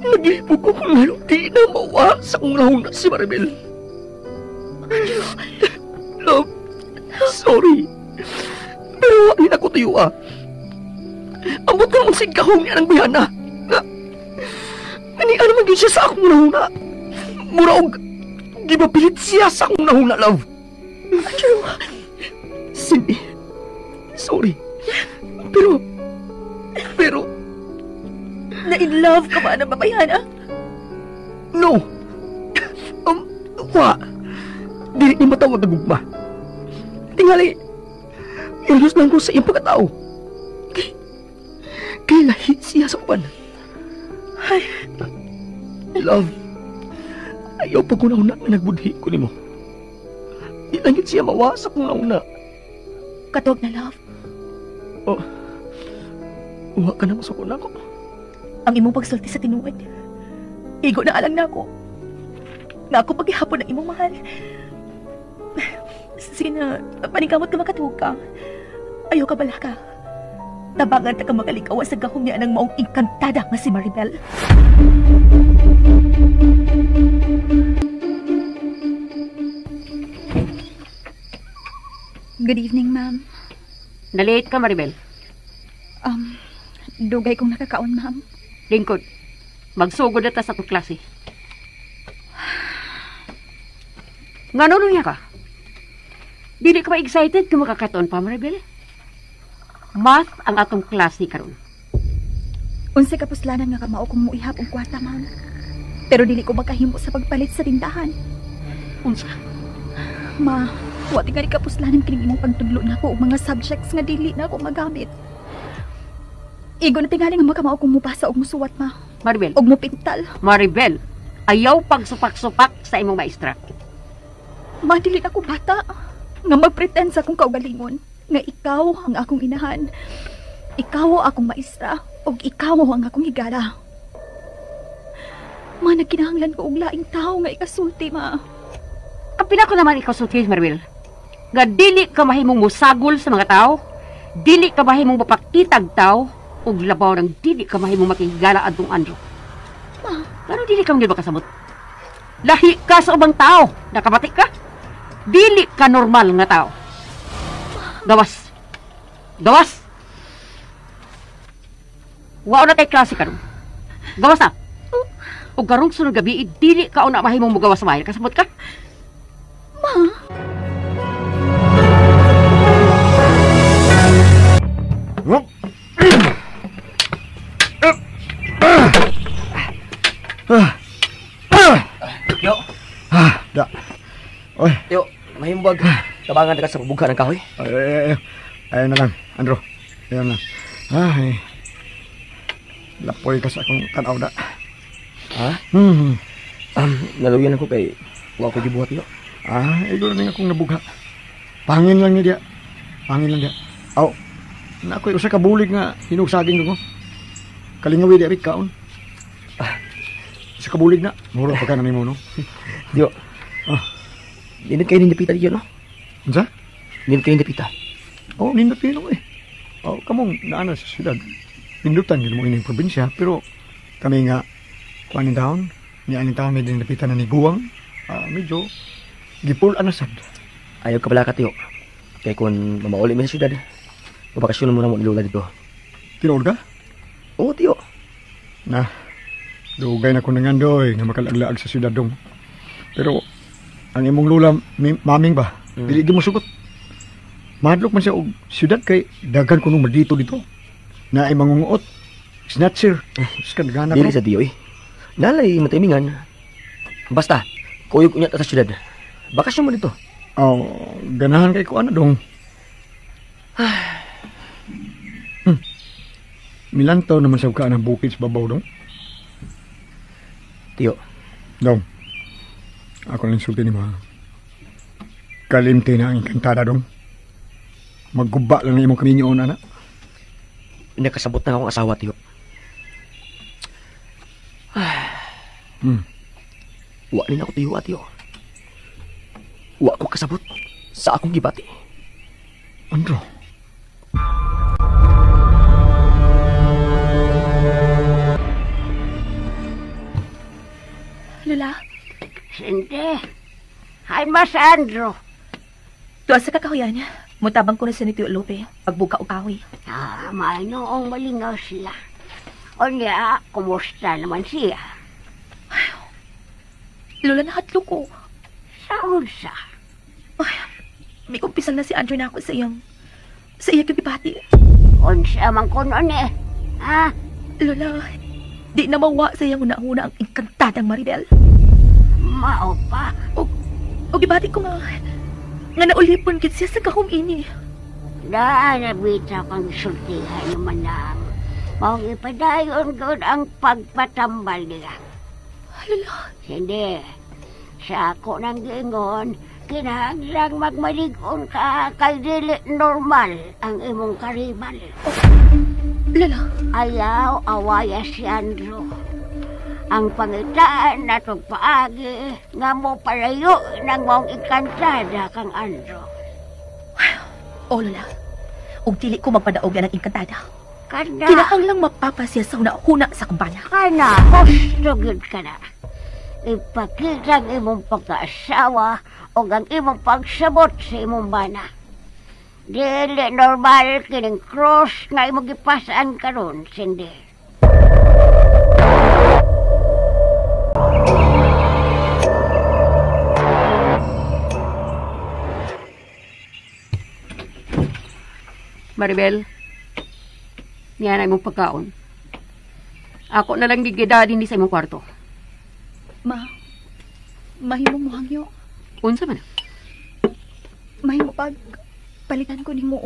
Naglibog ko kung lalo di na mawa sa kong lahuna si Maribel. Andrew. Love, sorry. Pero wala ako tuyo ah. Ambot ko naman sigahong niya ng bihana. Nga naman yun siya sa akong nahuna. Mura og gibapilit siya sa akong nahuna, love. Andrew. Cindy, sorry. Pero na in love ka ba ng babayhana? No. Wa. Dili ni matawag ang gugma. Tingali, ilyos lang ko sa iyong pagkatao. Kay lahi siya sa uban. Ay. Love, ayaw pa ko nauna nga nagbudhi ko nimo. Di lang yun siya mawa sa kong nauna. Katog na, love. Oh, uwa ka na masuko na ako. Ang imong pagsulti sa tinuod. Igo na alang na ako. Na ako paghihapon ang imong mahal. Sige na, paningkamot ka makatuog ka. Ayaw ka bala ka. Tabangan ta ka makalikawa sa gahom niya ng maong engkantada nga si Maribel. Good evening, ma'am. Nalate ka, Maribel. Dugay kong nakakaon, ma'am. Lingkod, magsugod na ta sa itong klase. Ngano niya ka? Dili ka ba excited kung makakatuon pa, Maribel? Math ang atong klase karon. Unsay kapuslanan nga kamao kung muihap og kwarta, ma'am. Pero dili ko makahimo sa pagpalit sa tindahan. Unsa? Ma, wa tingali kapuslanan kining imong pagtudlo nako og mga subjects nga dili na ako magamit. Igo na tingali nga makamao kung mubasa og musuwat, ma. Maribel. Og mupintal. Maribel, ayaw pagsupak-supak sa imong maestra. Ma, dili ako bata nga magpretend sa akong kaugalingon nga ikaw ang akong inahan. Ikaw ang akong maestra og ikaw ang akong higala. Ma, nagkinahanglan ko og laing tao nga ikasulti, ma. Kapila ko naman ikasulti, Maribel. Nga dili ka mahimong musagol sa mga tao, dili ka mahimong mapakitag tao, ug labaw ng dili ka mahimong makigala adtong Andrew. Ma, pero dili ka magyud makasamot. Lahi ka sa ubang tao, nakabati ka? Dili ka normal nga tao. Gawas. Gawas. Wao na kay klase karon. Gawas na. Ug karong sunod gabi, dili ka una mahimong mogawas sa bahay. Kasabot ka? Ma. Yo. Da. Oy. Yo, mahimbag. Tabangan ka sa pabugha ng kahoy. Ay, ay, na lang, Andrew. Ayaw na. Ay. Lapoy ka sa akong tanaw da. Ha? Naluyan ako kay wa ko gibuhat yo. Ah, igor na akong nabugha. Pangin lang ni dia. Pangin lang dia. Aw. Na ako'y usa ka bulig nga hinog saging ko. Kalingawi di abit kaon. Usa ka bulig na. Mura pa ka na nimo no. Yo. Ah. Nindot kayo nindapita diyo no? Unsa? Nindot kayo nindapita. Oh, nindot kayo no eh. Oh, kamong naana sa syudad. Nindutan gyud mo ining probinsya pero kami nga kuan taon, ni aning taon medyo napitan na ni Guwang. Medyo gipul anasad. Ayaw ka pala katiyo. Kay kun mamauli mi sa syudad, mabakasyon mo na mo ni Lola dito. Tinuod ka? Oo, tiyo. Na, dugay na ko nangandoy nga makalaglaag sa syudad dong. Pero ang imong lola, maming ba? Dili gyud mo sugot. Mahadlok man siya og syudad kay daghan kuno madito dito. Na ay mangunguot. Snatcher. Skandgana Dili sa tiyo eh. Nalay matimingan. Basta, kuyog unya ta sa syudad. Bakasyon mo dito. Oh, ganahan kay ko ano dong. Milantaw naman sa ka ng bukid sa babaw dong. Tiyo. Dong. Ako lang sulti ni ma. Kalimti na ang engkantada dong. Magguba lang na imong kaminyoon, anak. Nakasabot na akong asawa, tiyo. Wa ni ako tiyo, tiyo. Wa ko kasabot sa akong gibati. Andro. Lola. Sinte. Hay mas Andro. Tuwa sa kakahuyan. Mutabang ko na sa ni Tio Lope. Pagbuka o kahoy. Ah, mainoong malingaw sila. O niya, kumusta naman siya? Ay, Lola, nahadlok ko. Sa unsa? Ay, may kumpisal na si Andrew na ako sa iyang gibati. Unsa man ko noon eh. Ha? Lola, di na mawa sa iyang una-una ang engkantadang Maribel. Mao pa. O gibati ko nga naulipon gid siya sa gahom ini. Naanabita kang sultihan naman na maong ipadayon gud ang pagpatambal niya. Lola. Hindi. Sa ako nang giingon, kinahanglang magmalig-on ka kay dili normal ang imong karibal. Oh, Lola. Ayaw awaya si Andrew. Ang pangitaan na itong paagi nga mo palayo ng mong engkantada kang Andrew. Oh, Lola. Ug dili ko magpadaog ng engkantada. Kana. Kinahanglang mapapasya sa huna-huna sa kumbana. Kana, husto gyud ka na. Ipakita ang imong pagkaasawa o ang imong pagsabot sa imong bana. Dili normal kining cross nga imong gipasaan karon, Cindy. Maribel, niya na imong pagkaon. Ako na lang gigida din sa imong kwarto. Ma, mahimong mohangyo. Unsa man? Mahimo pag palitan ko nimo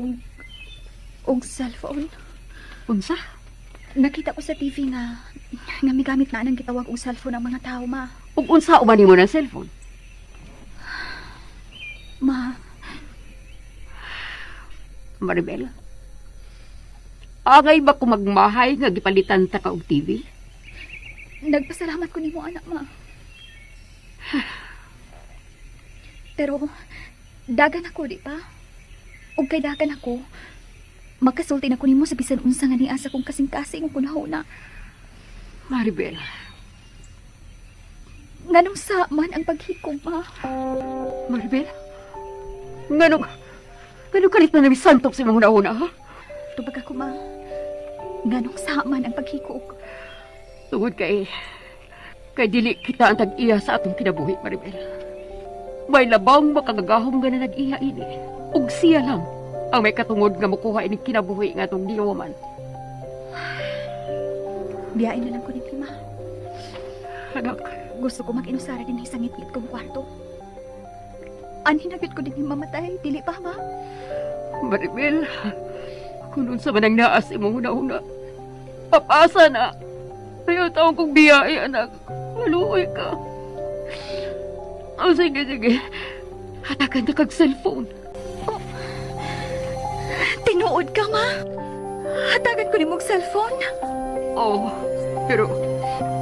og cellphone. Unsa? Nakita ko sa TV nga migamit na anang gitawag og cellphone ang mga tao, ma. Ug unsa uban nimo ng cellphone? Ma. Maribel, angay ba ko magmahay nga gipalitan ta ka og TV? Nagpasalamat ko nimo anak, ma. Pero dagan ako, di ba? Ug kay dagan ako, makasulti na ko nimo sa bisan unsa nga niya sa kong kasing-kasing ug kunahuna. Maribel. Nganong sa man ang paghikog, ma? Maribel? Nganong kalit na namisantok sa imong una-una, ha? Tubag ako, ma. Nganong sa man ang paghikog? Tungod kay dili kita ang tag-iya sa atong kinabuhi, Maribel. May labang makagagahom nga na nag-iya ini. Ug siya lang ang may katungod nga mukuha ini kinabuhi nga atong giwaman. Biyain na lang ko ni ma. Anak, gusto ko mag-inusara din sa ngit-ngit kong kwarto. Anhin na ko din yung mamatay, dili pa, ma? Maribel, kung unsa man ang naas imong una-una, papasa na. Ayaw taong kong biyahe, anak. Maluoy ka. Oh, sige, sige. Hatakan na kag cellphone. Oh, tinuod ka, ma? Hatagan ko ni mong cellphone? Oh, pero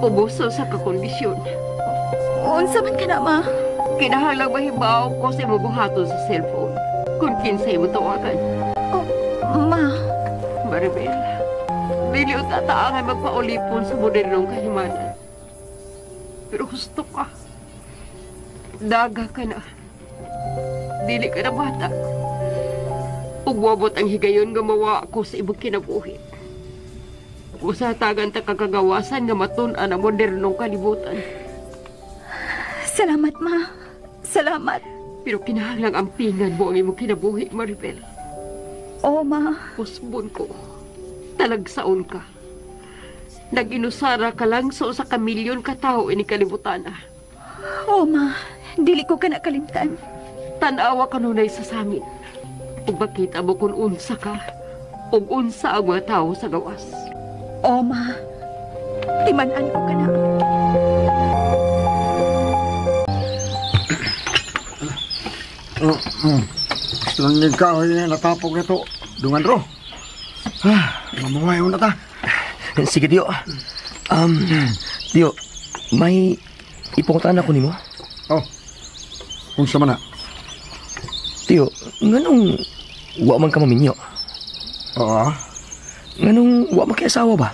ubuso sa kakondisyon. Unsa man ka na, ma? Kinahanglang mahibaw ko sa imong buhaton sa cellphone. Kung kinsay mo tawagan. Oh, ma. Maribel, dili utataangay magpaulipon sa modernong kahimanan. Pero gusto ka. Daga ka na. Dili ka na bata. Ugwabot ang higayon nga mawa ako sa imong kinabuhi. Usatagan ta kakagawasan nga matun-an ang modernong kalibutan. Salamat, ma. Salamat. Pero kinahanglang ampingan mo ang imong kinabuhi, Maribel. Oo, ma. Pusbon ko. Talagsaon ka. Nag-inusara ka lang sa usa ka milyon ka tawo ini kalibutan. Oo, ma. Dili ko ka nakalimtan. Tan-awa ka nunay sa samin. Ug makita mo kung unsa ka ug unsa ang mga tawo sa gawas. Oo, ma. Timan-an ko ka na. Gusto nang kahoy na natapog na to. Dungan ro. Mamuhay na ta. Sige, Tiyo. Tiyo, may ipungutan ako nimo. Oh, unsa man na? Tiyo, nganong wa man ka maminyo? Oo. Nganong wa man kay asawa ba?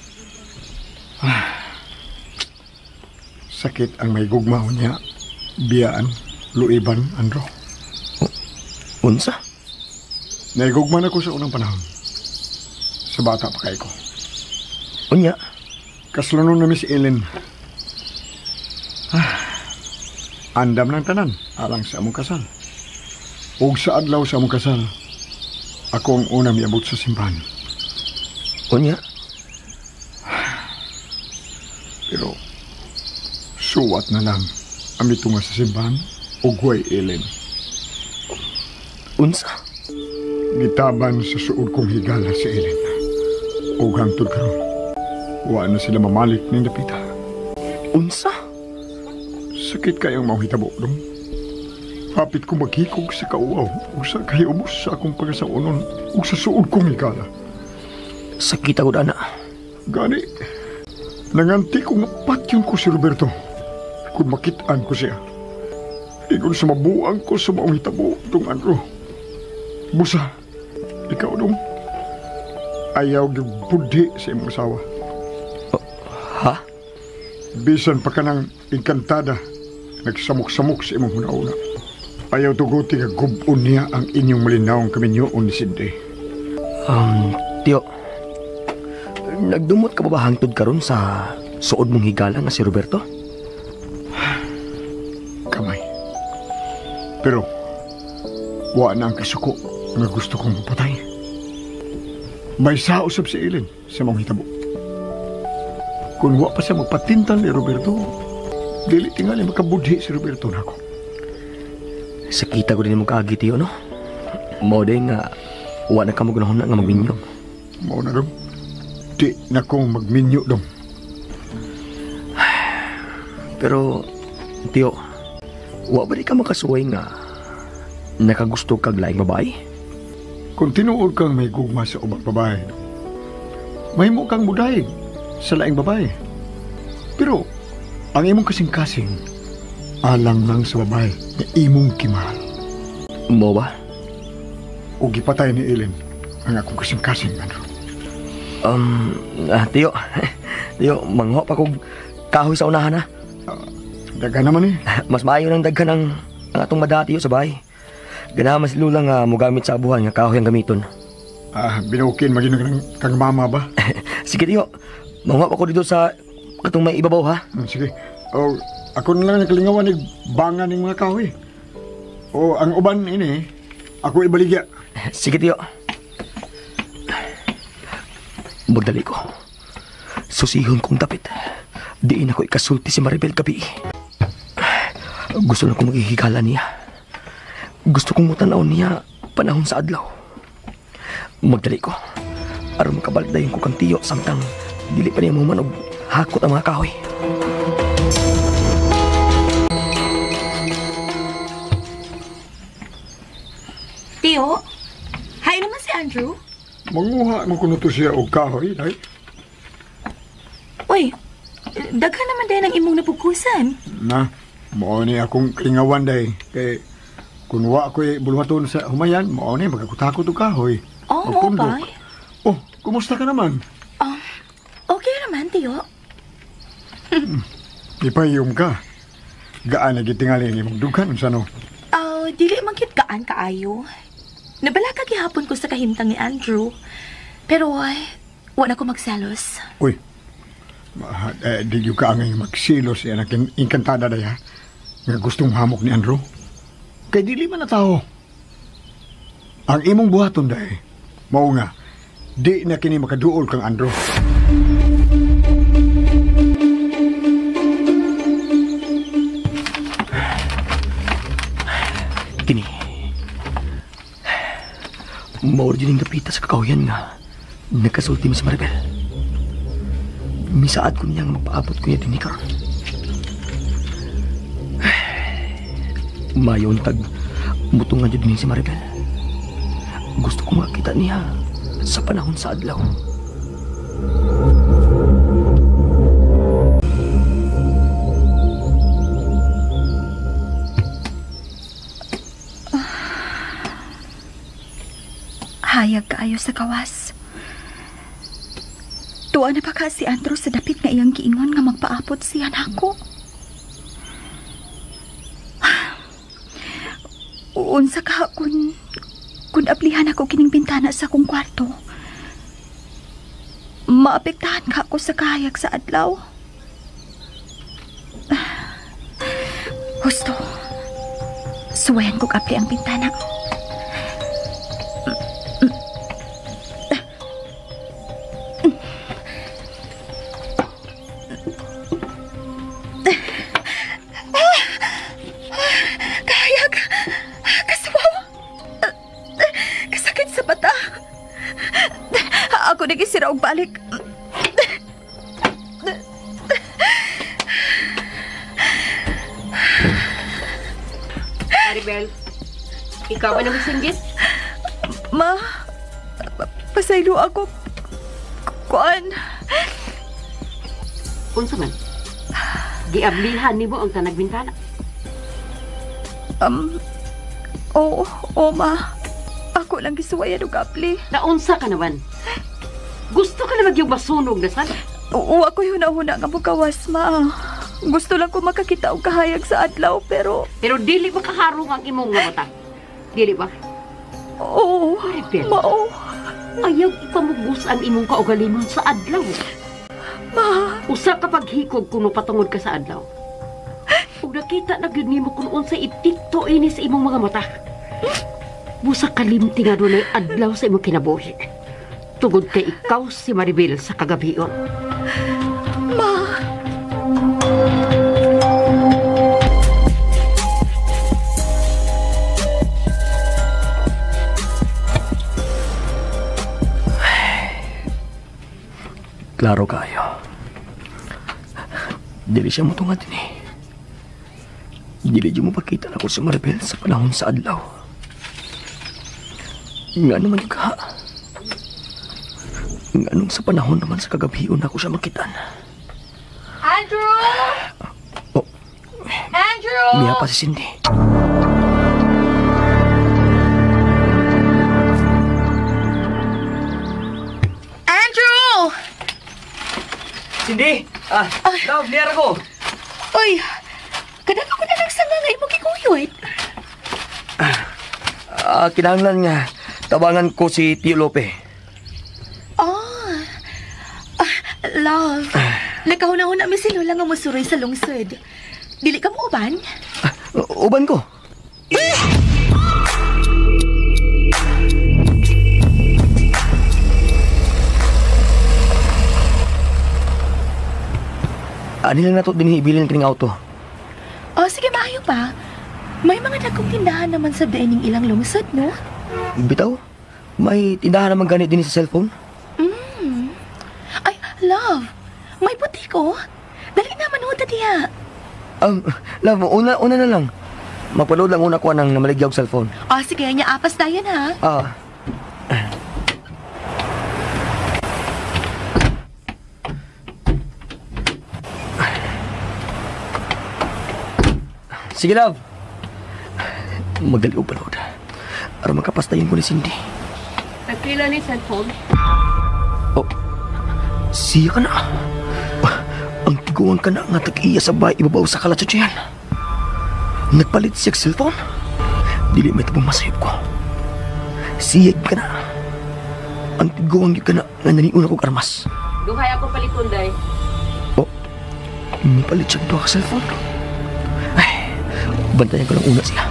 Sakit ang may gugma niya. Biyaan, luiban, Andro. Unsa? Naigugma na ko sa unang panahon. Sa bata pa kay ko. Unya? Kaslonon na si Ellen. Andam ng tanan, alang sa among kasal. Ug sa adlaw sa among kasal, ako ang una miabot sa simbahan. Unya? Pero, suwat na lang ang mitunga sa simbahan, ug way Ellen. Unsa? Gitaban sa suod kong higala si Ellen. Ug hangtod karon, wa na sila mamalik ning dapita. Unsa? Sakit kayong mauhitabo dong. Hapit ko maghikog sa kauaw ug sa kahiubos sa akong pagkasaunon ug sa suod kong higala. Sakit ako, ana. Gani, nanganti ko nga patyon ko si Roberto kung makitaan ko siya. Ingon sa mabuang ko sa maong hitabo, dong Andro. Busa, ikaw dong. Ayaw budhi sa imong asawa. Ha? Bisan pa ka ng engkantada, nagsamok-samok sa imong huna-una. Ayaw tuguti nga gubon niya ang inyong malinawang kaminyoon ni Cindy. Tiyo, nagdumot ka ba hangtod karon sa suod mong higala nga si Roberto? Kamay. Pero, wa na ang kasuko nga gusto kong mapatay. May sausap si Ellen sa mong hitabo. Kung wa pa siya magpatintal ni Roberto, dili tingali makabudhi si Roberto nako. Sakita ko din mong kaagi, Tiyo, no? Mao din nga, wa na ka magunahon na nga magminyo. Mao na dong. Di na kong magminyo dong. Pero, Tiyo, wa ba di ka makasuway nga nakagusto kag laing babae? Kung tinuod kang may gugma sa ubang babae, mahimo kang mudayeg sa laing babae. Pero, Ang imong kasing-kasing, alang lang sa babae na imong kimahal. Mo ba? O gipatay ni Ellen ang akong kasing-kasing, Andrew. Tiyo. Tiyo, mangho pa kog kahoy sa unahan, ha? Daghan naman eh. Mas maayo nang daghan ang atong madaha, tiyo, sa bahay. Ganahan man si Lula nga mogamit sa abuhan nga kahoy ang gamiton. Binukin maging ng kang mama ba? Sige, tiyo. Mangho pa ko dito sa katong may ibabaw, ha? Sige. O, ako na lang nakalingawan ni bangan ng mga kahoy. O, ang uban ini, ako ibaligya. Sige, tiyo. Magdali ko. Susihon kong dapit. Diin ako ikasulti si Maribel gabi. Gusto lang kong maghihigala niya. Gusto kong mutanaw niya panahon sa adlaw. Magdali ko. Aron makabalik dayon ko kang tiyo samtang dili pa niya muman og hakot ang mga kahoy. Tiyo, hi naman si Andrew. Manguha man kuno to siya og kahoy, day. Uy, daghan naman day ang imong napugkusan. Na, mao ni akong kalingawan day. Kay kun wa ko'y buluhaton sa humayan, mao ni magkakutakot og kahoy. Oh, mo ba? Oh, kumusta ka naman? Okay naman, tiyo. Ipayom ka. Gaan na gitingali ang imong dughan unsa no? Dili man gyud gaan kaayo. Nabalaka gihapon ko sa kahimtang ni Andrew. Pero wa na ko magselos. Uy. Di gyud ka angay magselos siya anak engkantada day ha. Nga gustong hamok ni Andrew. Kay dili man na tao. Ang imong buhaton day, mao nga di na kini makaduol kang Andrew. Kini. Mao rin yung dapita sa kakahuyan nga nagkasulti mi si Maribel. Misaad ko niya nga magpaabot ko niya din ni karon. Mayon tag mutungan jud ni si Maribel. Gusto ko makita niya sa panahon sa adlaw. Hayag kaayo sa kawas. Tuwa na pa ka si Andrew sa dapit nga iyang giingon nga magpaabot siya nako. Unsa ka kun ablihan ako kining bintana sa akong kwarto. Maapektahan ka ako sa kahayag sa adlaw. Husto. Suwayan kog apli ang bintana. Kahayag! Kasuwaw! Kasakit sa bata! Ako nagisira og balik. Maribel, ikaw ba naman singgit? Ma, pasaylo ako. Kuan. Unsa man? Giablihan nimo ang tanag bintana. Oo, ma. Ako lang gisuwayan og apli. Naunsa ka naman? Gusto ka na magyong masunog na sana? Oo, ako'y huna-huna nga mukawas, ma. Gusto lang ko makakita og kahayag sa adlaw, pero... Pero dili ba kaharong ang imong nga mata? Dili ba? Oo, Maribel, mao. Ayaw ipamugos ang imong kaugalingon sa adlaw. Ma! Usa ka paghikog kung patungod ka sa adlaw. Ug nakita na gyud nimo kung unsay epekto ini sa imong mga mata. Busa kalimti nga dunay adlaw sa imong kinabuhi. Tugod kay ikaw si Maribel sa kagabion. Ma! Klaro kayo. Dili siya mutungad ni. Dili dyan mo pakita na ko si Maribel sa panahon sa adlaw. Nga naman yung ka. Nga nung sa panahon naman sa kagabion ako siya makitan. Andrew! Andrew! Miya pa si Cindy. Andrew! Cindy! Love, niyara ko! Uy! Kadako ko na lang sa nga imong gikuyot. Kinahanglan nga tabangan ko si Tio Lope. Love. Nagkahuna-huna mi si Lola nga musuroy sa lungsod. Dili ka mo uban? Uban ko. Ani lang nato dinhi ibilin kining auto. Oh, sige, maayo pa. May mga dagkong tindahan naman sa diining ilang lungsod, no? Bitaw, may tindahan naman ganit din sa cellphone. Ay, love, may butik, oh. Dali naman, oh, diya. Love, una na lang. Magpaload lang una ko ng namaligyaw cellphone. Oh, sige, nya apas tayo na. Sige, love. Magdali og paload. Aron makapastayin ko ni Cindy. Nagpila ni cellphone? Oh, siya ka na. Ang tiguan ka na nga tag-iya sa bahay ibabaw sa kalatsutsiyan. Nagpalit siya cellphone. Dili may tabang masayop ko. Siya ka na. Ang tiguan ka na nga naniuna kong armas. Duhay ako paliton, day. Oh, nipalit siya duha ka cellphone. Ay, bantayan ko lang una siya.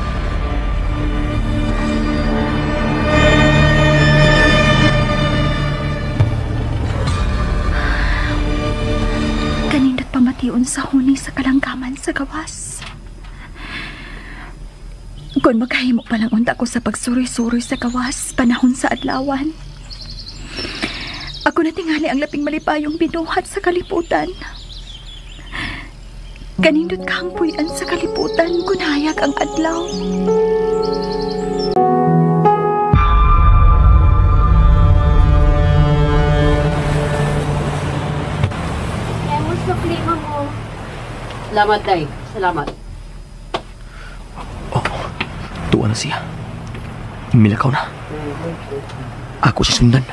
Kanindot pamation sa huni sa kalangkaman sa gawas. Kung makahimo pa lang unta ko sa pagsuroy-suroy sa gawas, panahon sa adlawan. Ako na tingali ang laping malipayong binuhat sa kaliputan. Kanindot kang puy-an sa kaliputan kung hayag ang adlaw. Salamat, Day. Salamat. Oh, tuwa na siya. Milakaw na. Ako siya sundan.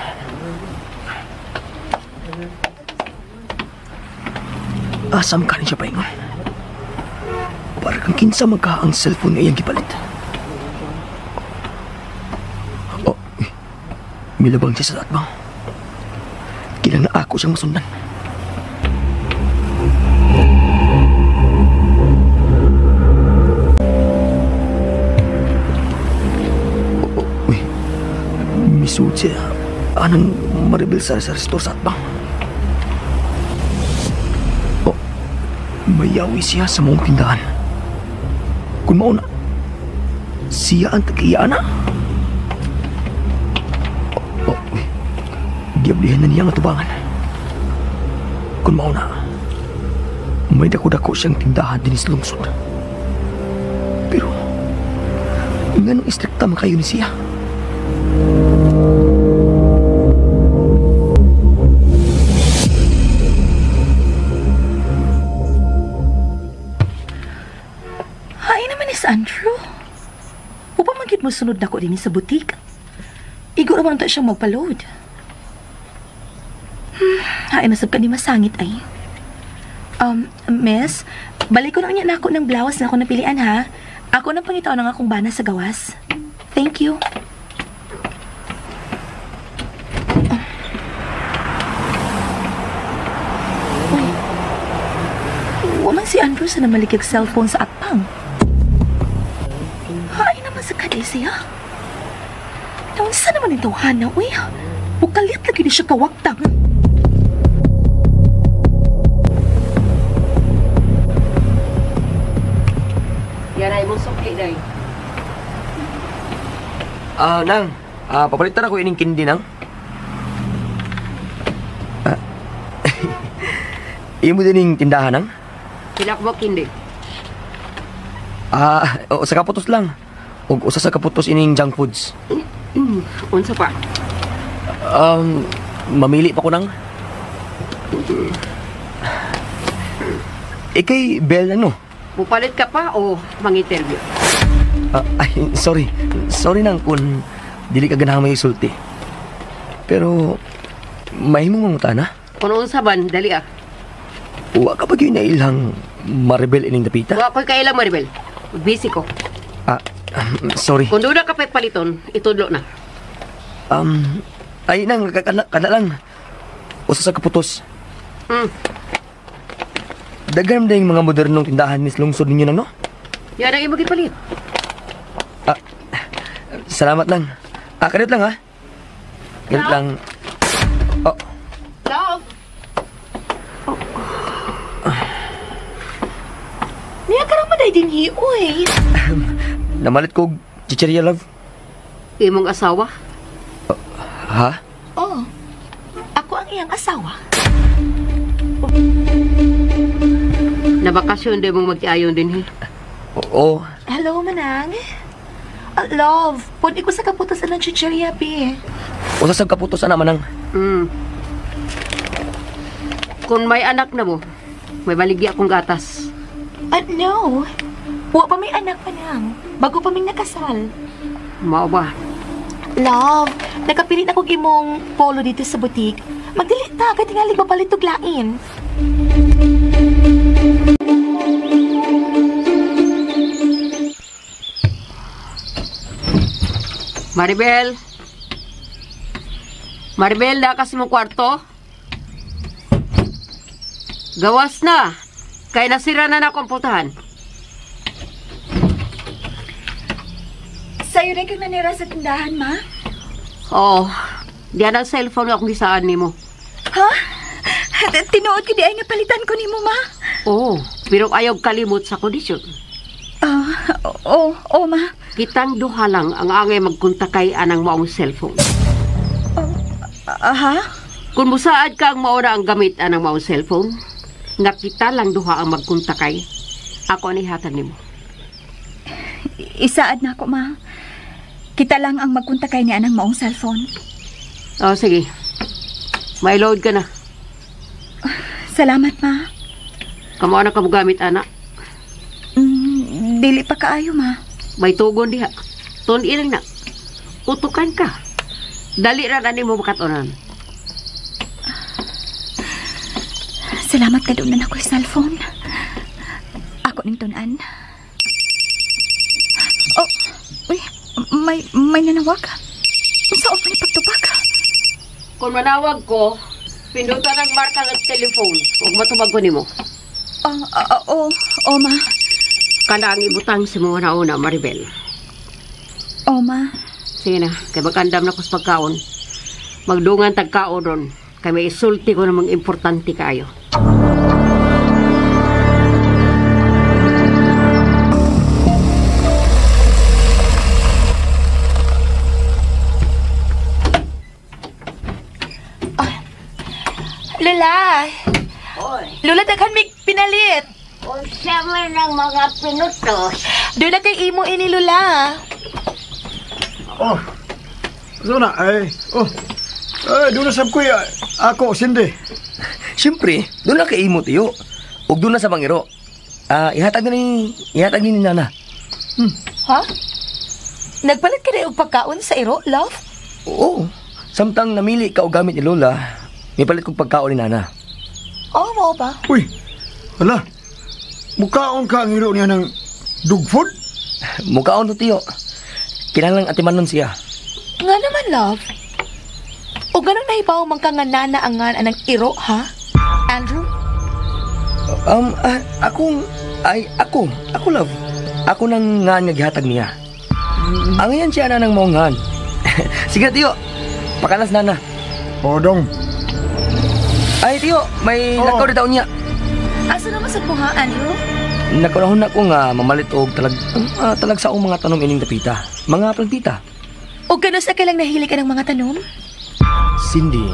Asam ka niya paingon. Para kang kinsa magka ang cellphone nga iyang gipalit. Oh, milabang siya sa atbang. Kailan na ako siyang masundan. Uy, misuod siya. Anong Maribel sa store sa atbang? Oh, mayawi siya sa mong tindahan. Kung mauna, siya ang tag-iya na. Oh, uy, giablihan na niya ang atubangan. Kung mauna, may dako-dako siyang tindahan din sa lungsod. Pero, nganong istrikta man kayo ni siya? Hay naman is Andrew. Upa man gyud mo sunod nako dinhi sa butik. Igo ra man ta siyang magpaload. Hay nasab ka ni masangit ay. Miss, balik ko na niya nako ng blouse na ako napilian ha. Ako nang pangitaon ng akong bana sa gawas. Thank you. Uy. Wa man si Andrew sa namaligag cellphone sa atpang. Hay naman sa kaday siya. Naunsa naman ang tawhana, uy. Bukalit lagi ni siya kawaktang. Yan ay mong sukli, Day. Nang, papalitan ako ining kindi, Nang. Imo din yung tindahan, Nang? Kilakbok, hindi. Sa kaputos lang. Og usa sa kaputos ining junk foods. Unsa pa? Mamili pa ko nang. Ikay Bell ano? Mupalit ka pa o mang-interview? Ay, sorry. Sorry nang kung dili ka ganahan may isulti. Pero, mahimong mangutana? Kung unsa ban, dali ah. Wa ka ba gyud na ilang Maribel ining dapita? Wa ko'y kailang Maribel. Busy ko. Sorry. Kung doon na ka pa'y paliton, itudlo na. Ay nang, kana lang. Usa sa kaputos. Daghan din mga modernong tindahan ni lungsod ninyo nang, no? Yan ang imong gipalit. Salamat lang. Kanit lang ha. Kanit lang. Oh. Love. Oh. Niya karang maday din hi, uy. Namalit ko chichirya, love. Imong asawa? Ha? Oh. Ako ang iyang asawa. Nabakasyon din mong magtiayon din, he. Oo. Hello, Manang. Love, pwede ko sa kaputos ng chichirya, be. Usa sa kaputos, ana, Manang. Kung may anak na mo, may baligya akong gatas. No. Wa pa may anak, Manang. Bago pa may nakasal. Mao ba? Love, nakapilit akong imong polo dito sa butik. Magdili ta, kay tingali mapalit og lain. Maribel! Maribel, na kasi mong kwarto? Gawas na! Kaya nasira na na komputahan. Sa'yo rin kang nanira sa tindahan, ma? Oo. Diyan ang cellphone akong gisaan nimo. Ha? Tinuod ko di ay napalitan ko nimo, ma. Oo. Pero ayaw kalimot sa kondisyon. Oo, ma. Kitang duha lang ang angay magkontakay anang maong cellphone. Ha? Kung musaad ka ang mauna ang gamit anang maong cellphone, nga kita lang duha ang magkontakay, ako ni hatag nimo. Isaad na ako, ma. Kita lang ang magkontakay ni anang maong cellphone. Oh, sige. May load ka na. Salamat, ma. Kamo na ka mo gamit, ana? Dili pa kaayo, ma. May tugon diha. Tun-in na. Utukan ka. Dali ra na nimo makatunan. Salamat ka doon na ako'y cellphone. Ako ning tunan. Oh, uy, may nanawag. Saan pa ni pagtubag? Kung manawag ko, pindutan ang marka ng telephone. Huwag matubag ko nimo. Oo, ma. Kana ang ibutang si mga nauna, Maribel. Oo, ma. Sige na, kay magandam na ko sa pagkaon. Magdungan tagkaon ron. Kay may isulti ko namang importante kayo. Lola! Oy. Lola, daghan mig pinalit. Unsa man ang mga pinutos? Doon na kay imo ini, Lola. Oh. So na, ay. Oh. Ay, doon na sab ko ako, Cindy. Siyempre, doon na kay imo, tiyo. Ug doon na sa bangiro. Ihatag ni Nana. Ha? Nagpalit ka na og pagkaon sa iro, love? Oo. Samtang namili ka og gamit ni Lola, may palit kong pagkaon ni Nana. Oo, mao ba? Uy, hala. Mukaon ka ang iro niya ng dog food? Mukaon to, tiyo. Kinahanglang atimanon siya. Nga naman, love. O ganun nahibaw man ka nga nana angan anang iro, ha? Andrew? Ako, love. Ako nang ngan nga gihatag niya. Ang yan siya na nang maungan. Sige, tiyo. Pakanas, Nana. O, dong. Ay, tiyo, may lakaw dito niya. Asa naman sa buha, Andrew? Nagkunahon na ko nga mamalit og talag sa mga tanom ining dapita. Mga plantita. O gano'n sa kailang nahili ka ng mga tanom? Cindy,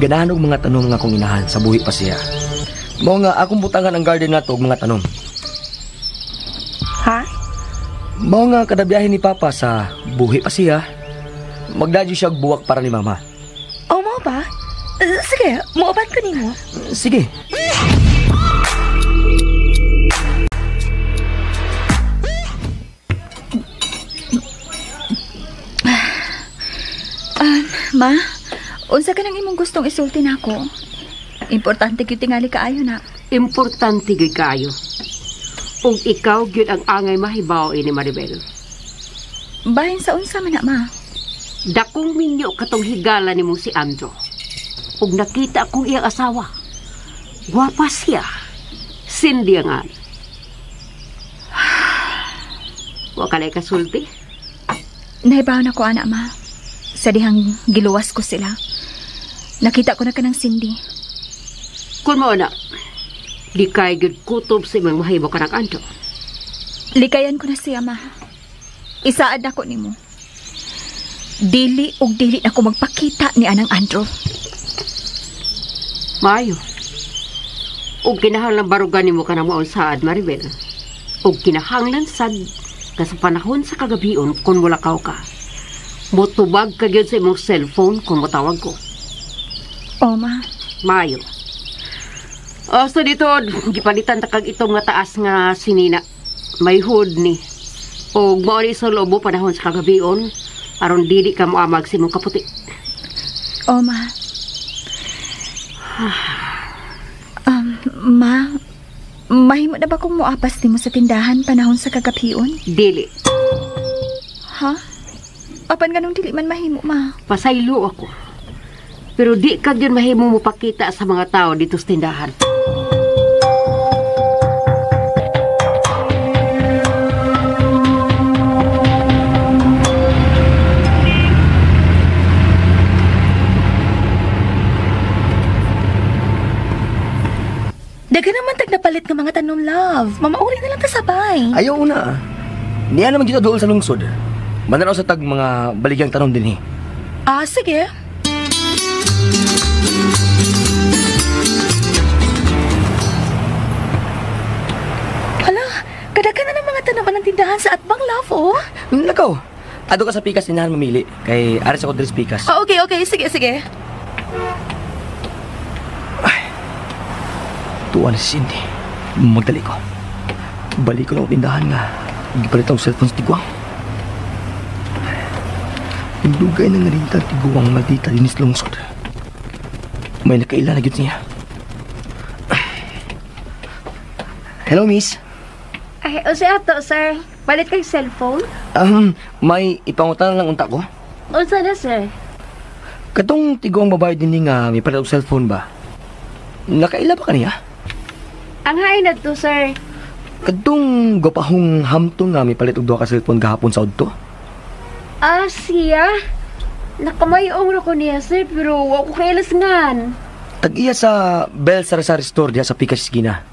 ganahan og mga tanom nga akong inahan sa buhi pa siya. Mao nga akong butangan ang garden nato og mga tanom. Ha? Mao nga kada biyahe ni Papa sa buhi pa siya, magdadyo siya og buwak para ni Mama. O mao ba? Sige, muuban ko nimo. Sige. Ma, unsa ka nang imong gustong isulti nako? Importante gyud tingali kaayo na. Importante gyud kaayo. Ug ikaw gyud ang angay mahibaw ini, Maribel. Bahin sa unsa man na, ma? Dakong minyo katong higala nimo si Andrew. Ug nakita akong iyang asawa. Gwapa siya. Cindy nga. Wa ka na kasulti? Nahibaw na ko, ana, ma. Sa dihang giluwas ko sila. Nakita ko na kanang Cindy. Kun mo na, di kay gyud kutob sa imong mahimo kanang Andrew. Likayan ko na siya, ma. Isaad ako nimo. Dili og dili ako magpakita ni anang Andrew. Maayo. Og kinahanglan barugan nimo kanang maong saad, Maribel. Og kinahanglan sad ka sa panahon sa kagabion kung mulakaw ka. Mutubag ka gyud sa imong cellphone kung motawag ko. O, ma. Maayo. So dito, gipalitan ta kag itong nga taas nga sinina. May hood ni. Og mao ni sa loob mo panahon sa kagabion aron dili ka moamag sa imong kaputi. O, ma. Ma, mahimo na ba kung moapas nimo sa tindahan panahon sa kagabion? Dili. Ha? Apan ganong dili man mahimo, ma? Pasaylo ako. Pero di ka gyud mahimo mopakita sa mga tao dito sa tindahan. Daga naman tag napalit ng mga tanom, love. Mamauli na lang ta sabay. Ayaw na. Niya naman dito dool sa lungsod. Mananaw sa tag mga baligyang tanom din eh. Ah, sige. Hala, kadagan na ng mga tanaman ng tindahan sa Atbang, love, oh. Lakaw. Ado ka sa pikas, inahan mamili. Kay aris ako diri sa pikas. Ah, okay, okay. Sige, sige. Tuwa na si Cindy. Magdali ko. Balik ko lang ang tindahan nga. Gipalit ang cellphone sa tiguang. Dugay na narinta tiguang maldita dinis lungsod. May nakaila na gyud niya. Hello, miss. Ay, o si ato, sir. Palit kay cellphone? May ipangutan lang unta ko. Unsa na, sir? Katong tiguang babae din nga may palit og cellphone ba? Nakaila ba kaniya? Ang hain na to, sir. Kadtong gwapahong hamtong nga may palit og duha ka cellphone gahapon sa udto. Ah, siya? Nakamayong ra ko niya, sir, pero wa ko kailasngan. Tag-iya sa Bell Sari-Sari Store diha sa Pikas Esquina.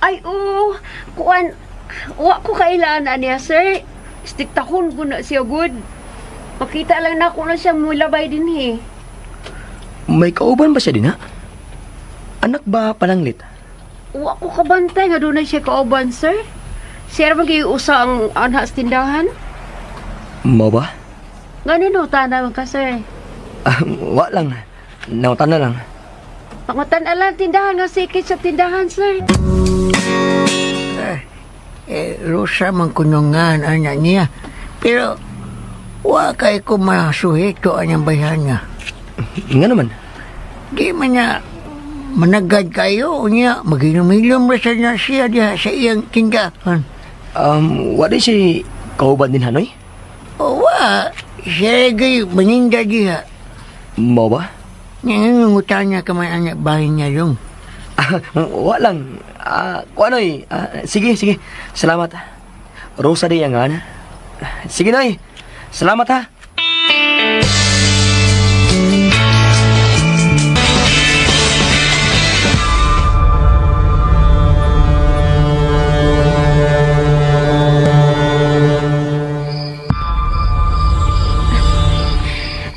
Ay, oo. Kuan, wa ko kailan na niya, sir. Stiktahon ko na siya, good. Makita lang na ako na siyang mulabay din, eh. May kauban ba siya din, ha? Anak ba palanglit? Wa ko kabantay nga doon na siya kauban, sir. Siya ra mag-iusa ang anha sa tindahan. Mao ba? Ngano no, tanaw ka, sir? Wa lang. Nangutan na lang. Pangutan lang tindahan nga sikit sa tindahan, sir. Rosa man kunungan anak niya. Pero wa kay ko masuhito anyang bayhan niya. Nga naman? Di man niya managad kayo niya. Maginom-hilom ra sa niya siya diha sa iyang tindahan. Wa di siya kauban din, Hanoy? O, wa. Siya gay maninda diha. Mao ba? Nangungutan niya kamay anak bahay niya yung. Wa lang. Kuanoy, sige, sige. Salamat. Rosa di ang ana. Sige, Noy. Salamat, ha.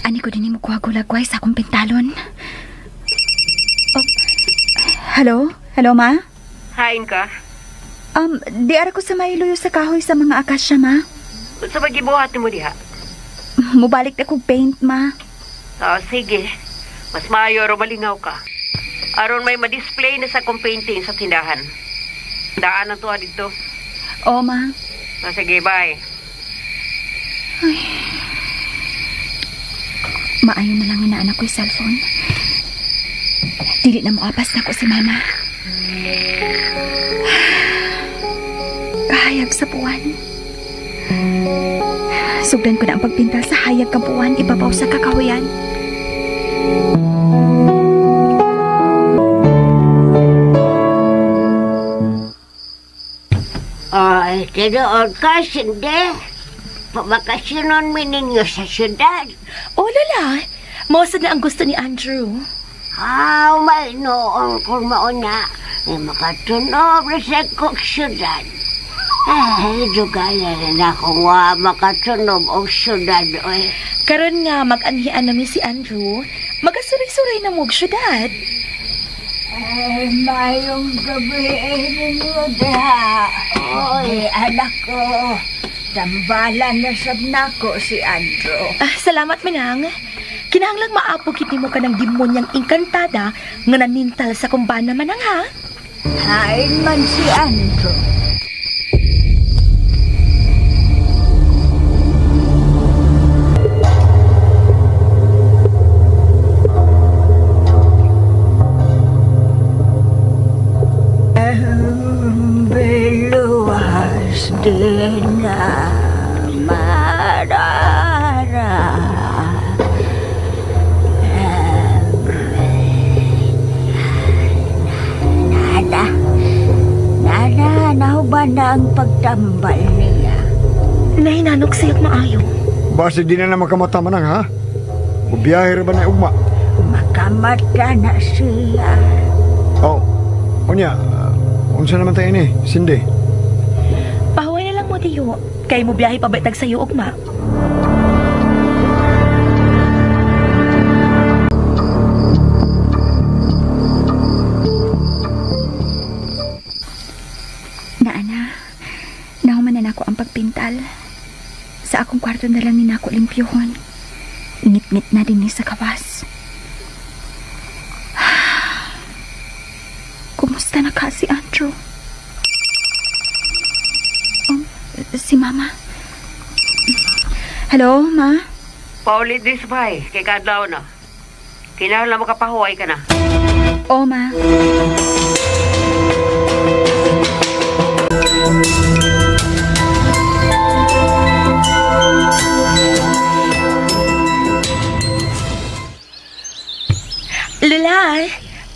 Ani ko din mo kuha gulagway sa akong pintalon. Oh, hello? Hello, ma? Hain ka? Di ara ko sa mailuyo sa kahoy sa mga akasya, ma. Unsa ba gibuhat nimo diha? Mubalik na kog paint, ma. Ah, sige. Mas maayo ro malingaw ka. Aron may ma-display na sa akong painting sa tindahan. Daan ang tuwa dito. Oo, ma. Ah, sige, bye. Ay. Maayo na lang nga naanak ko'y cellphone. Dili na moapas na ko si mama. Kahayag sa buwan. Sugdan ko na ang pagpintal sa hayag kang buwan, ibabaw sa kakahuyan. Ay, tinuod ka, Cindy. Pabakasyonon mi ninyo sa syudad. Oh, Lola. Mausad na ang gusto ni Andrew. Ah, may noon kung mauna. Ay, makatunob na sa kong syudad. Ay, dugaya na akong makatunob og syudad. Oy. Karon nga, mag-anhian namin si Andrew. Magasuray-suray na mo og syudad. Ay, mayong gabi ay ninyo diha. Oy, anak ko. Tambalan na sab nako si Andrew. Ah, salamat, Minang. Kinahanglang maapog kit nimo ka ng demonyang engkantada nga nanintal sa kumbana, Manang, ha? Hain man si Andrew. Beluas din na marara. Nana, Nana, nahuban na ang pagtambal niya. Nahinanok siya'g maayo. Basta di na makamata manang, ha? Bubiyahe ra ba na ugma? Makamata na siya. Oh, unya, unsa naman tayo ni, Cindy? Pahuway na lang mo, Tiyo. Kay mo biyahe pa ba tag sayo ugma? Naana, nahuman na nako ang pagpintal. Sa akong kwarto na lang ni nako limpyuhon. Ngit-ngit na din ni sa kawas. Kumusta na ka si Andrew? Si Mama. Hello, Ma? Paulit this bay, kay kadlaw na. Kinahanglan makapahuway ka na. Oo, Ma. Lola,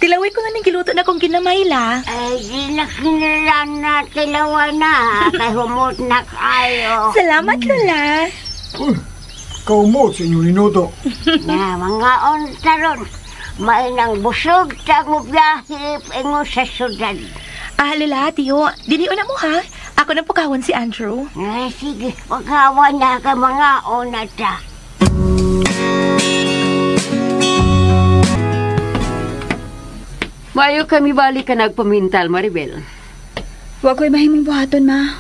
tilaway ko na ng giluto na kong ginamayla. Ay, di na kinilan na tilawa na. Kay humot na kayo. Salamat, Lola. Uy, kaumot sa inyong linuto. Na, mga ontaron. Mainang busog tag mo biyahe ingon sa syudad. Ah, Lola, Tiyo, diniuna mo ha. Ako nang pukawan si Andrew. Ay, sige, pagkawan na ka mga ona ta. Mayo kami balik ka nagpamintal, Maribel. Wa ko'y mahimong buhaton, Ma.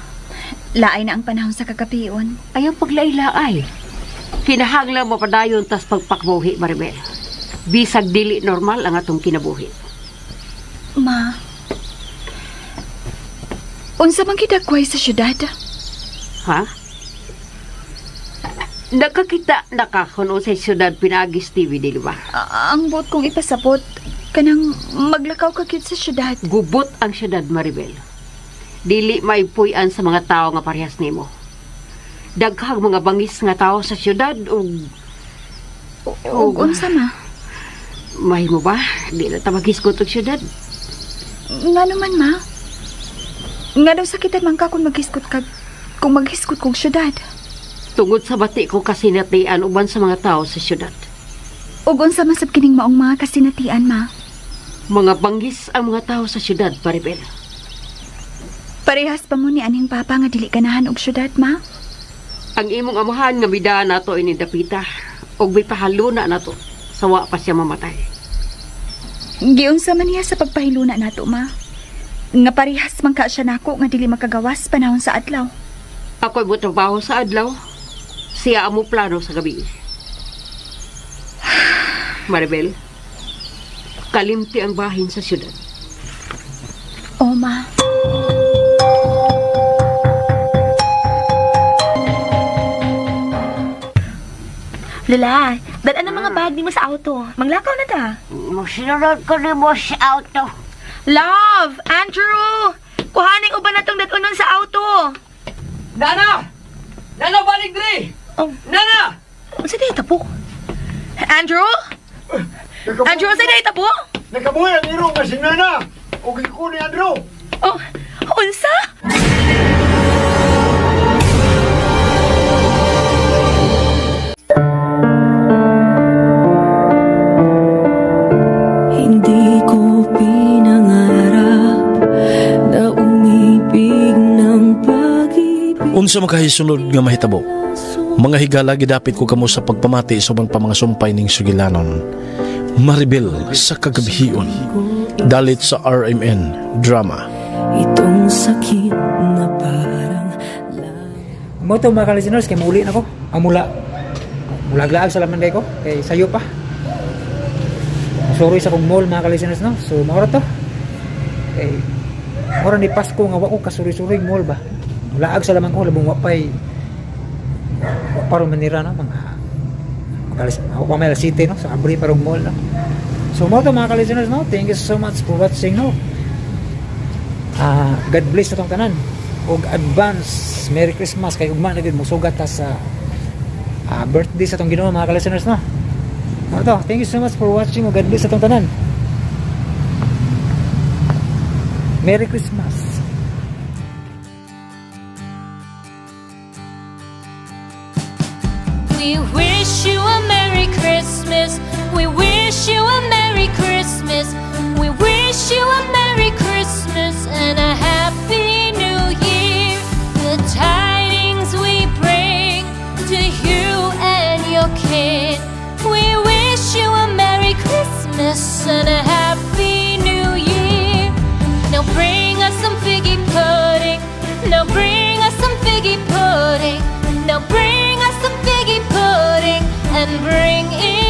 Laay na ang panahon sa kagabion. Ayaw paglaila-ay. Kinahanglan mo padayon tas pagpakbuhi, Maribel. Bisag dili normal ang atong kinabuhi. Ma, unsa man gidagway sa syudad? Ha? Nakakita na ka kung sa syudad pinagis TV, dili ba? Ang buot kong ipasabot, kanang maglakaw ka gyud sa syudad. Gubot ang syudad, Maribel. Dili maipuy-an sa mga tao nga parehas nimo. Daghang mga bangis nga tao sa syudad ug unsa, ma? Mahimo ba? Di na ta maghisgot og syudad. Nga naman, ma. Nga daw sakitan man ka kung maghisgot ka, kung maghisgot kong syudad. Tungod sa bati ko kasinatian uban sa mga tao sa syudad. Ug unsa man sab kining maong mga kasinatian, ma? Mga banggis ang mga tao sa syudad, Maribel. Parehas pa mo ni aning papa nga dili ganahan og syudad, ma? Ang imong amahan nga midaan nato ini dapita ug mipahaluna nato sawa pa siya mamatay. Giunsa man niya sa pagpahiluna nato, ma? Nga parehas man ka siya nako nga dili makagawas panahon sa adlaw. Ako'y motrabaho sa adlaw. Siya amo plano sa gabi. Maribel, kalimti ang bahin sa syudad. Oh, ma. Lola, Dala na mga bag nimo sa auto. Manglakaw na ta. Musunod ko nimo sa auto. Love! Andrew! Kuhaning uban na tong datunon sa auto. Nana! Nana, balik diri! Oh. Nana! Unsa day tapo? Andrew? Andrew, unsa day tapo? Nakabuhi ang iro nga si Nana. O giko ni Andrew. Oh, unsa? Hindi ko pinangarap na umibig ng pag-ibig. Unsa makahisunod nga mahitabo? Mga higala, gidapit ko kamo sa pagpamati sa ubang pamangasumpay ning sugilanon. Maribel sa Kagabihion. Dalit sa RMN Drama. Itong sakit na parang Mo to mga ka-listeners, kay mauli na ko. Ang mula. Mulaglaag sa laman ko. Kay sayo pa. Masuroy sa kong mall mga ka-listeners, no? So, maura to. Kay, maura ni Pasko nga wa ko kasuri-suri mall ba. Mulaag sa laman ko, labong wapay. Parang manira, no? Mga Wamela City, no? Sa Abri parang mall, no? So, mo to mga ka-listeners, no? Thank you so much for watching, no? God bless na tong tanan. Og advance Merry Christmas kay ugma na gyud mosugat ta sa birthday sa tong Ginoo mga ka-listeners, no? Mo to, thank you so much for watching ug God bless sa tong tanan. Merry Christmas. We wish you a Merry Christmas. We wish you a Merry Christmas. We wish you a Merry Christmas and a Happy New Year. The tidings we bring to you and your kin. We wish you a Merry Christmas and a Happy New Year. Now bring us some figgy pudding. Now bring us some figgy pudding. Now bring us some figgy pudding and bring it.